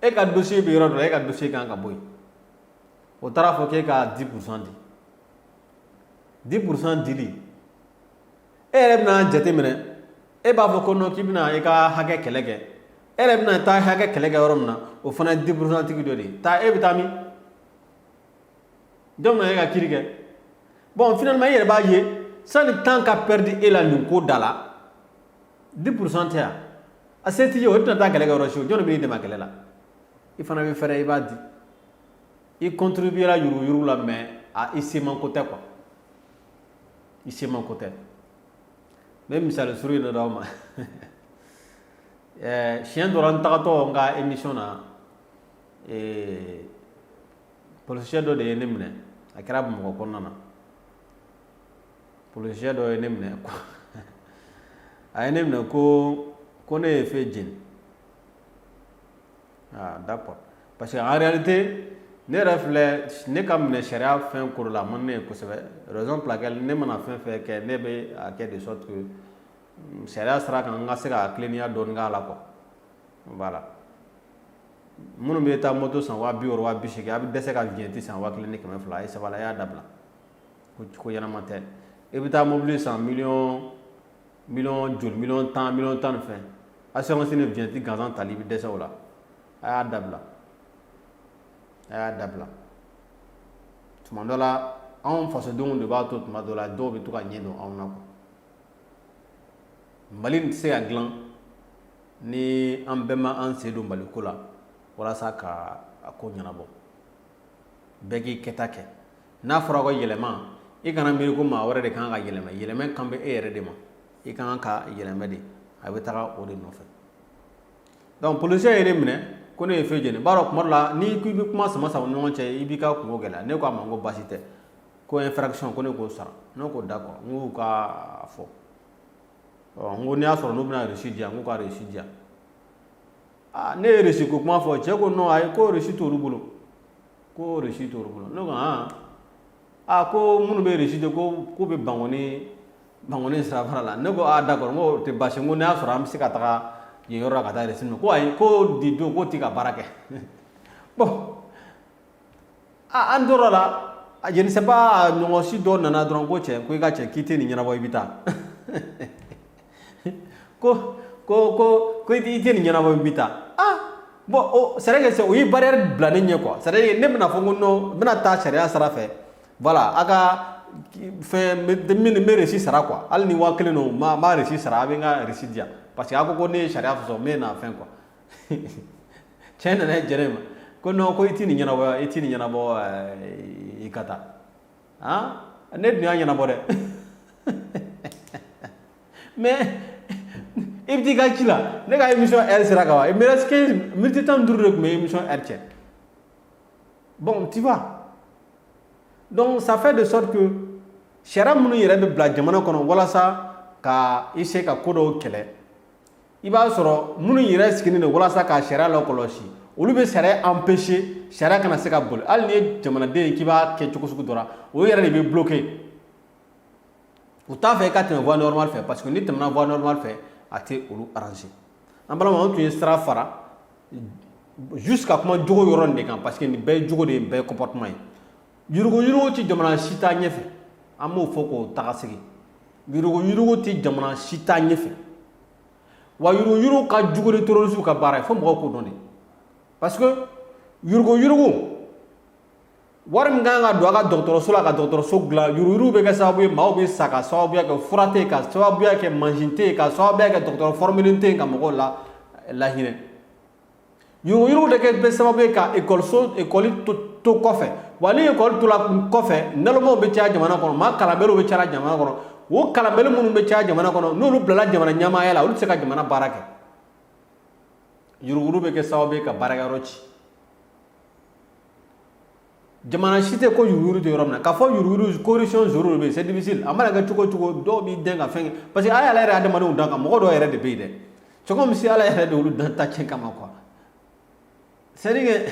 E ka dossier bɛ yɔrɔ dɔ la, e ka dossier kan ka bɔ yen, o taara fɔ k'e ka 10% di. 10% dili, e yɛrɛ bɛna jateminɛ, e b'a fɔ ko non, k'i bɛna i ka hakɛ kɛlɛ kɛ. E yɛrɛ bɛna taa hakɛ kɛlɛ kɛ yɔrɔ min na, o fana ye 10% tigi dɔ de ye. Taa, e bɛ taa min? Jɔn bɛna e ka kiiri kɛ? Bon, finalement i yɛrɛ b'a ye, sani temps ka perdre e la nin ko da la, 10% tɛ yan, a se t'i ye, o tɛna taa kɛlɛ kɛ yɔrɔ si. O jɔn de bɛ n'i dɛmɛ a kɛlɛ la? I fana bɛ fɛrɛ, i b'a di. I contribuer la yuruguyurugu la, mais a i seman ko tɛ quoi, i seman ko tɛ. N bɛ misali surun dɔ d'aw ma. Siɲɛ dɔ la, n tagatɔ n ka émission na, policier dɔ de ye ne minɛ. A kɛra Bamakɔ kɔnɔna na. Policier dɔ ye ne minɛ, a ye ne minɛ ko ne ye fɛn jeni. Ah d'accord, parce que en réalité ne yɛrɛ filɛ, ne ka minɛ sariya fɛn ko la, a man ne ye kosɛbɛ. Raison pour laquelle ne mana fɛn fɛn kɛ, ne bɛ a kɛ de sorte que Sariya sira kan, n ka se ka tilennenya dɔɔni k'a la quoi. Voilà, minnu bɛ taa moto san 60 000, 80 000, a bɛ dɛsɛ ka vignette san 1200. A ye sabali, a y'a dabila, ko ɲɛnama tɛ. I bɛ taa mobili san miliyɔn miliyɔn joli, miliyɔn 10, miliyɔn 10 ni fɛn, assurance ni vignette gansan tali, i bɛ dɛsɛ o la. A y'a dabila, a y'a dabila. Tuma dɔ la, anw fasodenw de b'a to tuma dɔ la dɔw bɛ to ka ɲɛ don anw na quoi. Mali tɛ se ka dilan ni an bɛɛ ma an sen don Maliko la walasa ka a ko ɲɛnabɔ. Bɛɛ k'i kɛta kɛ. N'a fɔra ko yɛlɛma, i kana miiri ko maa wɛrɛ de kan ka yɛlɛma. Yɛlɛmɛ kan bɛ e yɛrɛ de ma, i kan ka yɛlɛmɛ de, a bɛ taga o de nɔfɛ. Donc policier ye ne minɛ ko ne ye feu jeni. B'a dɔn, kuma dɔ la, n'i ko i bɛ kuma sama sama ni ɲɔgɔn cɛ, i b'i ka kungo gɛlɛya. Ne ko a ma ko baasi tɛ, ko infraction, ko ne k'o sara. Ne ko d'accord, n k'u ka fɔ, n ko n'i y'a sɔrɔ n'u bɛna reçu di yan, n k'u ka reçu di yan. Aa, ne ye reçu ko kuma fɔ, cɛ ko non, ayi, ko reçu t'olu bolo, ko reçu t'olu bolo. Ne ko han, aa, ko minnu bɛ reçu di, ko k'u bɛ Bankoni, Bankoni sirafara la. Ne ko aa, d'accord, n ko o tɛ baasi, n ko n'a y'a sɔrɔ an bɛ se ka taga yen yɔrɔ la ka taa reçu minɛ. Ko ayi, ko di don k'o ti ka baara kɛ. Bon, aa, an tora la, je ne sais pas, ɲɔgɔn si dɔ nana dɔrɔn ko cɛ, ko i ka cɛ k'i tɛ nin ɲɛnabɔ, i bɛ taa, ko i tɛ nin ɲɛnabɔ, i bɛ taa. Ah bon, o c'est vrai que o ye barrière bila ne ɲɛ quoi. C'est à dire ne bɛna fɔ ko non, n bɛna taa sariya sira fɛ. Voilà, a ka fɛn min, n bɛ reçu sara quoi. Hali ni 1000 don, n b'a reçu sara, a bɛ n ka reçu di yan, parce que a ko ko ne ye sariya sɔsɔ, n bɛ na fɛn quoi. Cɛ nana jɛnɛ ma ko non, ko i ti nin ɲɛnabɔ, i ti nin ɲɛnabɔ, i ka taa. Han, ne dun y'a ɲɛnabɔ dɛ, mais i bɛ t'i ka ci la. Ne ka émission heure sera ka ban, il me reste 15 minutes, 15 de tun bɛ émission heure cɛ. Bon, tu vois, donc ça fait de sorte que sariya minnu yɛrɛ bɛ bila jamana kɔnɔ walasa ka i se ka ko dɔw kɛlɛ, i b'a sɔrɔ minnu yɛrɛ sigilen don walasa ka sariya lakɔlɔsi, olu bɛ sariya empêcher, sariya kana se ka boli. Hali ni ye jamanaden ye k'i b'a kɛ cogo sugu dɔ la, o yɛrɛ de bɛ bloquer. U t'a fɛ i ka tɛmɛ voie normale fɛ, parce que n'i tɛmɛna voie normale fɛ, a tɛ olu arranger. An balimaw, an tun ye sira fara jusqu'à kuma jogo yɔrɔ nin de kan, parce que nin bɛɛ ye jogo de ye, nin bɛɛ ye comportement ye. Yuruguyurugu ti jamana si taa ɲɛfɛ, an b'o fɔ k'o taga segin. Yuruguyurugu ti jamana si taa ɲɛfɛ, wa yuruguyurugu ka jugu ni terroriste ka baara ye, fo mɔgɔw k'o dɔn de. Parce que yuruguyurugu, wari min kan ka don a ka dɔgɔtɔrɔso la ka dɔgɔtɔrɔso dilan, yuruguyurugu bɛ kɛ sababu ye maaw bɛ sa, ka sababuya kɛ fura tɛ yen, ka sababuya kɛ mansin tɛ yen, ka sababuya kɛ dɔgɔtɔrɔ formelen tɛ yen ka mɔgɔw la lahinɛ. Yuruguyurugu de kɛ bɛ sababu ye ka ekɔliso, ekɔli to kɔfɛ. Wa ni ekɔli tola kɔfɛ, nalomaw bɛ caya jamana kɔnɔ, maa kalanbaliw bɛ caya jamana kɔnɔ. O kalanbali minnu bɛ caya jamana kɔnɔ, n'olu bilala jamana ɲɛmaaya la, olu tɛ se ka jamana baara kɛ. Yuruguyurugu bɛ kɛ sababu ye ka baarakɛyɔrɔ ci. Jamana si tɛ ko yuruguyurugu tɛ yɔrɔ min na. K'a fɔ yuruguyurugu, corruption zéro de bɛ yen, c'est difficile. A mana kɛ cogo o cogo, dɔw b'i dɛn ka fɛn kɛ, parce que ala yɛrɛ ye adamadenw dan kan, mɔgɔ dɔw yɛrɛ de bɛ yen dɛ. C'est comme si Ala yɛrɛ de olu dan ta tiɲɛ kama quoi. C'est à dire que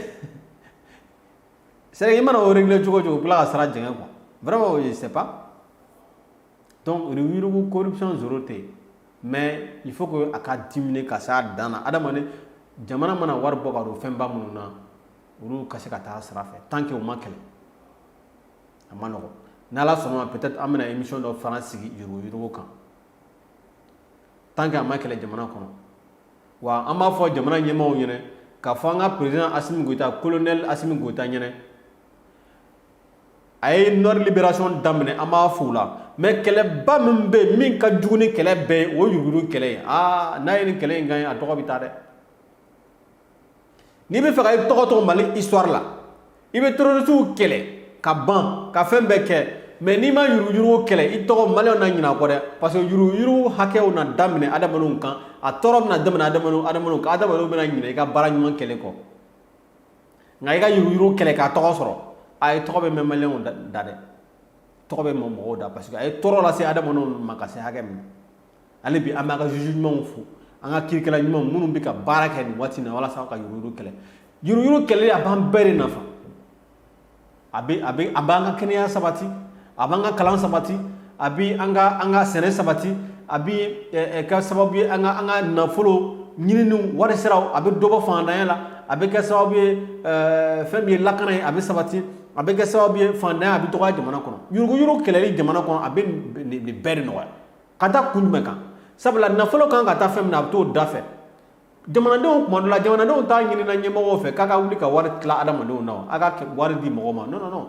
c'est à dire i mana o régler cogo o cogo, u tila ka sira jɛngɛ quoi. Vraiment, je sais pas. Donc yuruguyurugu, corruption zéro tɛ yen, mais il faut que a ka diminuer ka s'a dan na. Adamaden, jamana mana wari bɔ ka don fɛnba minnu na, olu ka se ka taa sira fɛ. Tant que u ma kɛlɛ, a ma nɔgɔn. N'Ala sɔnna ma, peut-être an bɛna émission dɔ fana sigi yuruguyurugu kan. Tant que a ma kɛlɛ jamana kɔnɔ, wa an b'a fɔ jamana ɲɛmaaw ɲɛna k'a fɔ an ka président Assimi Goïta, colonel Assimi Goïta ɲɛna, a ye Nord libération daminɛ, an b'a fo la. Mais kɛlɛba min bɛ yen, min ka jugu ni kɛlɛ bɛɛ ye, o ye yuruguyurugu kɛlɛ ye. Aa, n'a ye nin kɛlɛ in gagné, a tɔgɔ bɛ taa dɛ. N'i bɛ fɛ ka i tɔgɔ to Mali histoire la, i bɛ terroriste kɛlɛ ka ban ka fɛn bɛɛ kɛ, mais n'i ma yuruguyurugu kɛlɛ, i tɔgɔ, maliyɛnw na ɲinɛ a kɔ dɛ. Parce que yuruguyurugu hakɛw na daminɛ adamadenw kan, a tɔɔrɔ bɛna daminɛ adamadenw kan, adamadenw bɛna ɲinɛ i ka baara ɲuman kɛlen kɔ. Nka i ka yuruguyurugu kɛlɛ k'a tɔgɔ sɔrɔ, a ye tɔgɔ bɛ mɛn maliyɛnw da dɛ, tɔgɔ bɛ mɛn mɔgɔw da, parce que a ye tɔɔrɔ lase adamadenw ma ka se hakɛ min. Hali bi, an b'a ka juge ɲumanw fo, an ka kiirikɛla ɲumanw minnu bɛ ka baara kɛ nin waati in na walasa ka yuruguyurugu kɛlɛ. Yuruguyurugu kɛlɛli, a b'an bɛɛ de nafa. A bɛ a bɛ a b'an ka kɛnɛya sabati, a b'an ka kalan sabati, A bɛ an ka sɛnɛ sabati. A bɛ kɛ sababu ye an ka nafolo ɲininiw, wari siraw, a bɛ dɔ bɔ fantanya la. A bɛ kɛ sababu ye, fɛn min ye lakana ye, a bɛ sabati. A bɛ kɛ sababu ye, fantanya a bɛ dɔgɔya jamana kɔnɔ. Yuruguyurugu kɛlɛli jamana kɔnɔ, a bɛ nin bɛɛ de nɔgɔya. Ka taa kun jumɛn kan? Sabula nafolo kan ka taa fɛn min na, a bɛ t'o da fɛ. Jamanadenw, tuma dɔ la, jamanadenw t'a ɲinina ɲɛmɔgɔw fɛ k'a ka wuli ka wari tila adamadenw na, a ka wari di mɔgɔw ma. Non, non, non.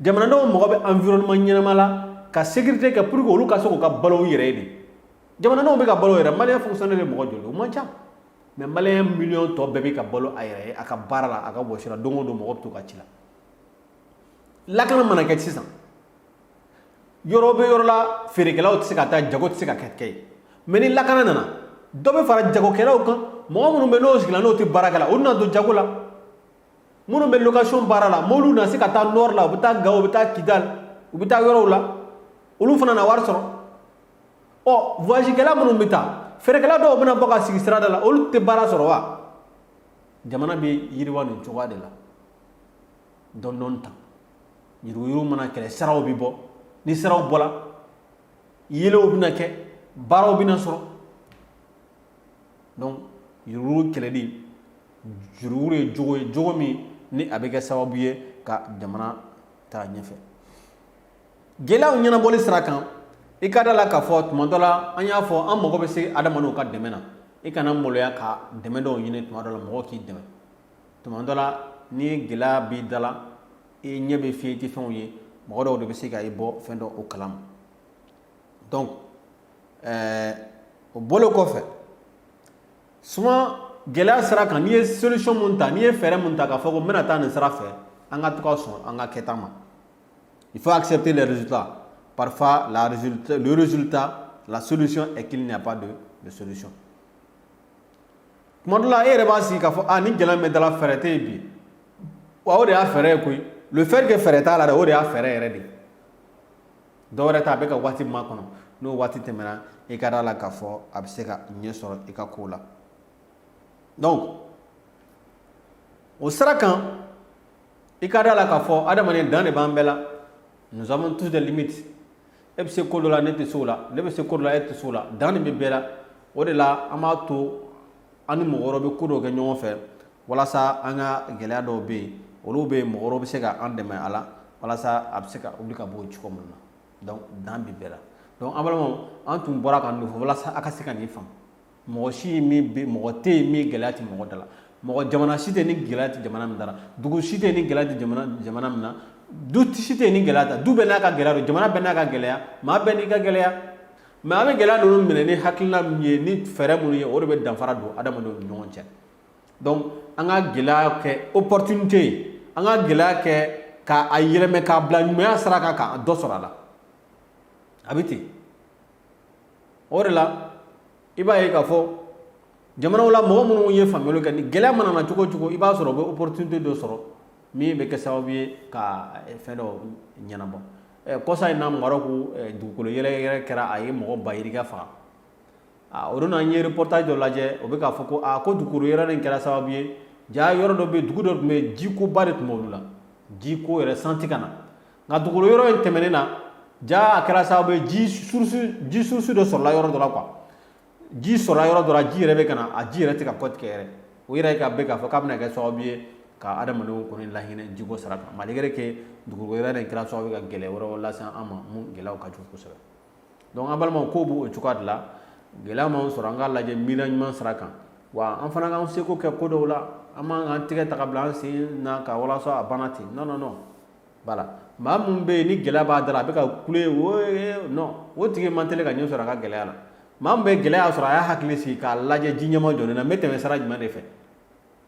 Jamanadenw mɔgɔ bɛ environnement ɲɛnama la ka sécurité kɛ pour que olu ka se k'u ka balo u yɛrɛ ye de. Jamanadenw bɛ ka balo yɛrɛ. Malien fonctionnaire ye mɔgɔ joli? O man ca, mais malien miliyɔn tɔ bɛɛ bɛ ka balo a yɛrɛ ye, a ka baara la, a ka wɔsi la. Don o don, mɔgɔ bɛ to ka ci la. Lakana mana kɛ sisan, yɔrɔ bɛ yɔrɔ la, feerekɛlaw tɛ se ka taa, jago tɛ se ka kɛ yen. Mais ni lakana nana, dɔ bɛ fara jagokɛlaw kan. Mɔgɔ minnu bɛ n'o sigila, n'o tɛ baara la, olu na don jago la. Minnu bɛ location baara la, mobiliw na se ka taa nord la, u bɛ taa Gao, u bɛ taa Kidal, u bɛ taa yɔrɔw la, olu fana na wari sɔrɔ. Ɔ, voyagekɛla minnu bɛ taa, feerekɛla dɔw bɛna bɔ ka sigi sirada la, olu tɛ baara sɔrɔ wa? Jamana bɛ yiriwa nin cogoya de la dɔɔni dɔɔni tan. Yuruguyurugu mana kɛlɛ, siraw bɛ bɔ. Ni siraw bɔra, yelenw bɛna kɛ, baaraw bɛna sɔrɔ. Donc yuruguyurugu kɛlɛli, yuruguyurugu ye jogo ye, jogo min ni a bɛ kɛ sababu ye ka jamana taa ɲɛfɛ. Gɛlɛyaw ɲɛnabɔli sira kan, i ka da la k'a fɔ tuma dɔ la, an y'a fɔ, an mago bɛ se adamadenw ka dɛmɛ na. I kana maloya ka dɛmɛ dɔw ɲini. Tuma dɔ la, mɔgɔw k'i dɛmɛ. Tuma dɔ la, ni gɛlɛya b'i da la, i ɲɛ bɛ fiyɛ, i tɛ fɛnw ye, mɔgɔ dɔw de bɛ se ka i bɔ fɛn dɔ o kalama. Donc o bɔlen kɔfɛ, souvent gɛlɛya sira kan, n'i ye solution mun ta, n'i ye fɛɛrɛ mun ta k'a fɔ ko n bɛna taa nin sira fɛ, an ka to ka sɔn an ka kɛta ma. Il faut accepter les résultats. Parfois, le résultat, la solution est qu'il n'y a pas de solution. Tuma dɔ la, e yɛrɛ b'a sigi k'a fɔ a ni gɛlɛya min bɛ da la, fɛɛrɛ tɛ yen bi. Wa o de y'a fɛɛrɛ ye koyi. Le fait que fɛɛrɛ t'a la dɛ, o de y'a fɛɛrɛ yɛrɛ de ye. Dɔwɛrɛ tɛ, a bɛ ka waati ma kɔnɔ. N'o waati tɛmɛna, i ka da la k'a fɔ a bɛ se ka ɲɛ sɔrɔ i ka ko la. Donc o sira kan, i ka da la k'a fɔ adamaden dan de b'an bɛɛ la. Nous avons tous des limites. E bɛ se ko dɔ la, ne tɛ se o la. Ne bɛ se ko dɔ la, e tɛ se o la. Dan de bɛ bɛɛ la. O de la, an b'a to an ni mɔgɔ wɛrɛw bɛ ko dɔw kɛ ɲɔgɔn fɛ walasa an ka gɛlɛya dɔw bɛ yen, olu bɛ yen, mɔgɔ wɛrɛw bɛ se ka an dɛmɛ a la walasa a bɛ se ka wuli ka bɔ yen cogo min na. Donc dan bɛ bɛɛ la. Donc an balimaw, an tun bɔra ka nin fɔ walasa a ka se ka nin faamu. Mɔgɔ si min bɛ, mɔgɔ tɛ yen min gɛlɛya tɛ mɔgɔ da la. Mɔgɔ, jamana si tɛ ni gɛlɛya tɛ jamana min da la. Dugu si tɛ ni gɛlɛya tɛ jamana min na. Du si tɛ ni gɛlɛya ta. Du bɛɛ n'a ka gɛlɛya don, jamana bɛɛ n'a ka gɛlɛya, maa bɛɛ n'i ka gɛlɛya. Mais an bɛ gɛlɛya ninnu minɛ ni hakilina min ye, ni fɛɛrɛ minnu ye, o de bɛ danfara don adamadenw ni ɲɔgɔn cɛ. Donc an ka gɛlɛya kɛ opportunité ye, an ka gɛlɛya kɛ k'a yɛlɛmɛ k'a bila ɲumanya sira kan, ka dɔ sɔrɔ a la. A bɛ ten o de la. I b'a ye k'a fɔ jamanaw la, mɔgɔ minnu ye faamuyali kɛ, ni gɛlɛya mana na cogo o cogo, i b'a sɔrɔ u bɛ opportunité dɔ sɔrɔ min bɛ kɛ sababu ye ka fɛn dɔ ɲɛnabɔ. Kɔsa in na, Maroc, dugukolo yɛrɛyɛrɛ kɛra, a ye mɔgɔ ba yirika faga. O don, an ye reportage dɔ lajɛ, o bɛ k'a fɔ ko aa, ko dugukolo yɛrɛ nin kɛra sababu ye. Ja yɔrɔ dɔ bɛ yen, dugu dɔ tun bɛ yen, jikoba de tun b'olu la, jiko yɛrɛ san tɛ ka na. Nka dugukolo yɔrɔ in tɛmɛnen na, ja a kɛra sababu ye, ji source dɔ sɔrɔla yɔrɔ dɔ la quoi. Ji sɔrɔla yɔrɔ dɔ la, ji yɛrɛ bɛ ka na, a ji yɛrɛ tɛ ka kɔ tigɛ yɛrɛ. O yɛrɛ ka bɛ k'a fɔ k'a bɛna kɛ sababu ye ka adamadenw kɔni lahinɛ jiko sira kan, malgré que dugukolo yɛrɛ nin kɛra sababu ye ka gɛlɛya wɛrɛw lase an ma, mun gɛlɛyaw ka jugu kosɛbɛ. Donc an balimaw, ko b'o cogoya de la. Gɛlɛya m'anw sɔrɔ, an k'a lajɛ miiriya ɲuman sira kan. Wa an fana k'an seko kɛ ko dɔw la. An man k'an tɛgɛ ta ka bila an sen na ka walasa a banna ten. Non, non, non. Voilà, maa mun bɛ yen ni gɛlɛya b'a da la, a bɛ ka kule o, non, o tigi man teli ka ɲɛ sɔrɔ a ka gɛlɛya la. Maa min bɛ gɛlɛya sɔrɔ, a y'a hakili sigi k'a lajɛ, ji ɲɛma jɔlen na, n bɛ tɛmɛ sira jumɛn de fɛ?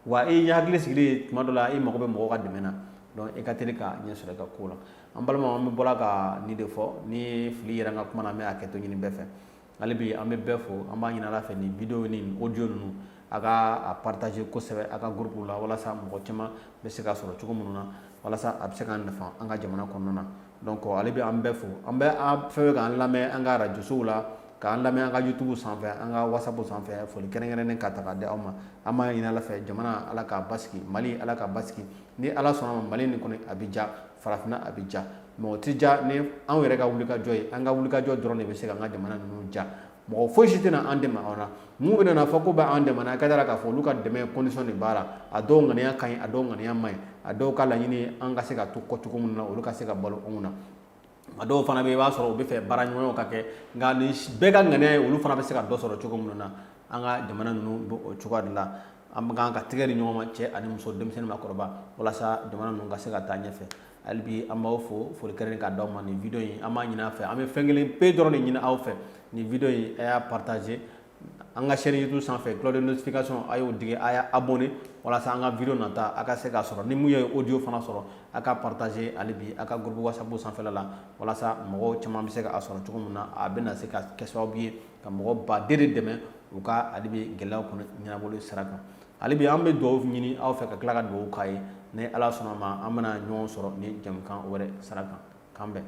Wa i hakili sigilen, tuma dɔ la, i mago bɛ mɔgɔw ka dɛmɛ na. Donc i ka teli ka ɲɛ sɔrɔ i ka ko la. An balimaw, an bɛ bɔra ka nin de fɔ. Ni fili yɛrɛ n ka kuma na, an bɛ hakɛto ɲini bɛɛ fɛ. Hali bi, an bɛ bɛɛ fo. An b'a ɲini Ala fɛ, nin vidéo ni audio ninnu, a ka a partager kosɛbɛ a ka groupe la, walasa mɔgɔ caman bɛ se ka sɔrɔ cogo minnu na, walasa a bɛ se k'an nafa an ka jamana kɔnɔna na. Donc ale bɛ an bɛɛ fo, an bɛ an fɛn fɛn k'an lamɛn an ka radio sow la. K'an lamɛn an ka YouTube sanfɛ, an ka WhatsApp sanfɛ, foli kɛrɛnkɛrɛnnen ka ta k'a di aw ma. An b'a ɲini Ala fɛ, jamana, Ala k'a basigi, Mali, Ala k'a basigi. Ni Ala sɔnna ma, Mali nin kɔni, a bɛ ja, farafinna a bɛ ja. Mais o tɛ ja ni anw yɛrɛ ka wulikajɔ ye. An ka wulikajɔ dɔrɔn de bɛ se k'an ka jamana ninnu ja. Mɔgɔ foyi si tɛna an dɛmɛ aw la. Mun bɛna fɔ ko bɛ an dɛmɛ? A ka d'a la k'a fɔ olu ka dɛmɛ, condition de b'a la. A dɔw ŋaniya ka ɲi, a dɔw ŋaniya man ɲi. A dɔw ka laɲini, an ka se ka to kɔ cogo min na, olu ka se ka balo anw na. A dɔw fana bɛ, i b'a sɔrɔ u bɛ fɛ baara ɲɔgɔnyaw ka kɛ, nka ni bɛɛ ka ŋaniya ye, olu fana bɛ se ka dɔ sɔrɔ cogo min na. An ka jamana ninnu bɛ o cogoya de la. An bɛ kan ka tigɛ di ɲɔgɔn ma, cɛ ani muso, denmisɛnnin, maakɔrɔba, walasa jamana ninnu ka se ka taa ɲɛfɛ. Hali bi, an b'aw fo, foli kɛrɛnkɛrɛn k'a d'aw ma. Nin vidéo in, an b'a ɲini aw fɛ, an bɛ fɛn kelen pe dɔrɔn de ɲini aw fɛ: nin vidéo in, a y'a partager an ka chaîne YouTube sanfɛ, cloche de notification, a y'o digi, a y'a abonné, walasa an ka vidéo nata, a ka se k'a sɔrɔ. Ni mun ye audio fana sɔrɔ, a ka partager hali bi a ka groupe WhatsApp sanfɛla la, walasa mɔgɔw caman bɛ se k'a sɔrɔ cogo min na. A bɛna se ka kɛ sababu ye ka mɔgɔ baden de dɛmɛ u ka hali bi gɛlɛyaw kɔnɔ ɲɛnabɔli sira kan. Hali bi, an bɛ dugawu ɲini aw fɛ, ka tila ka dugawu k'a ye. Ni Ala sɔnna ma, an bɛna ɲɔgɔn sɔrɔ ni jamukan wɛrɛ sira kan. K'an bɛn.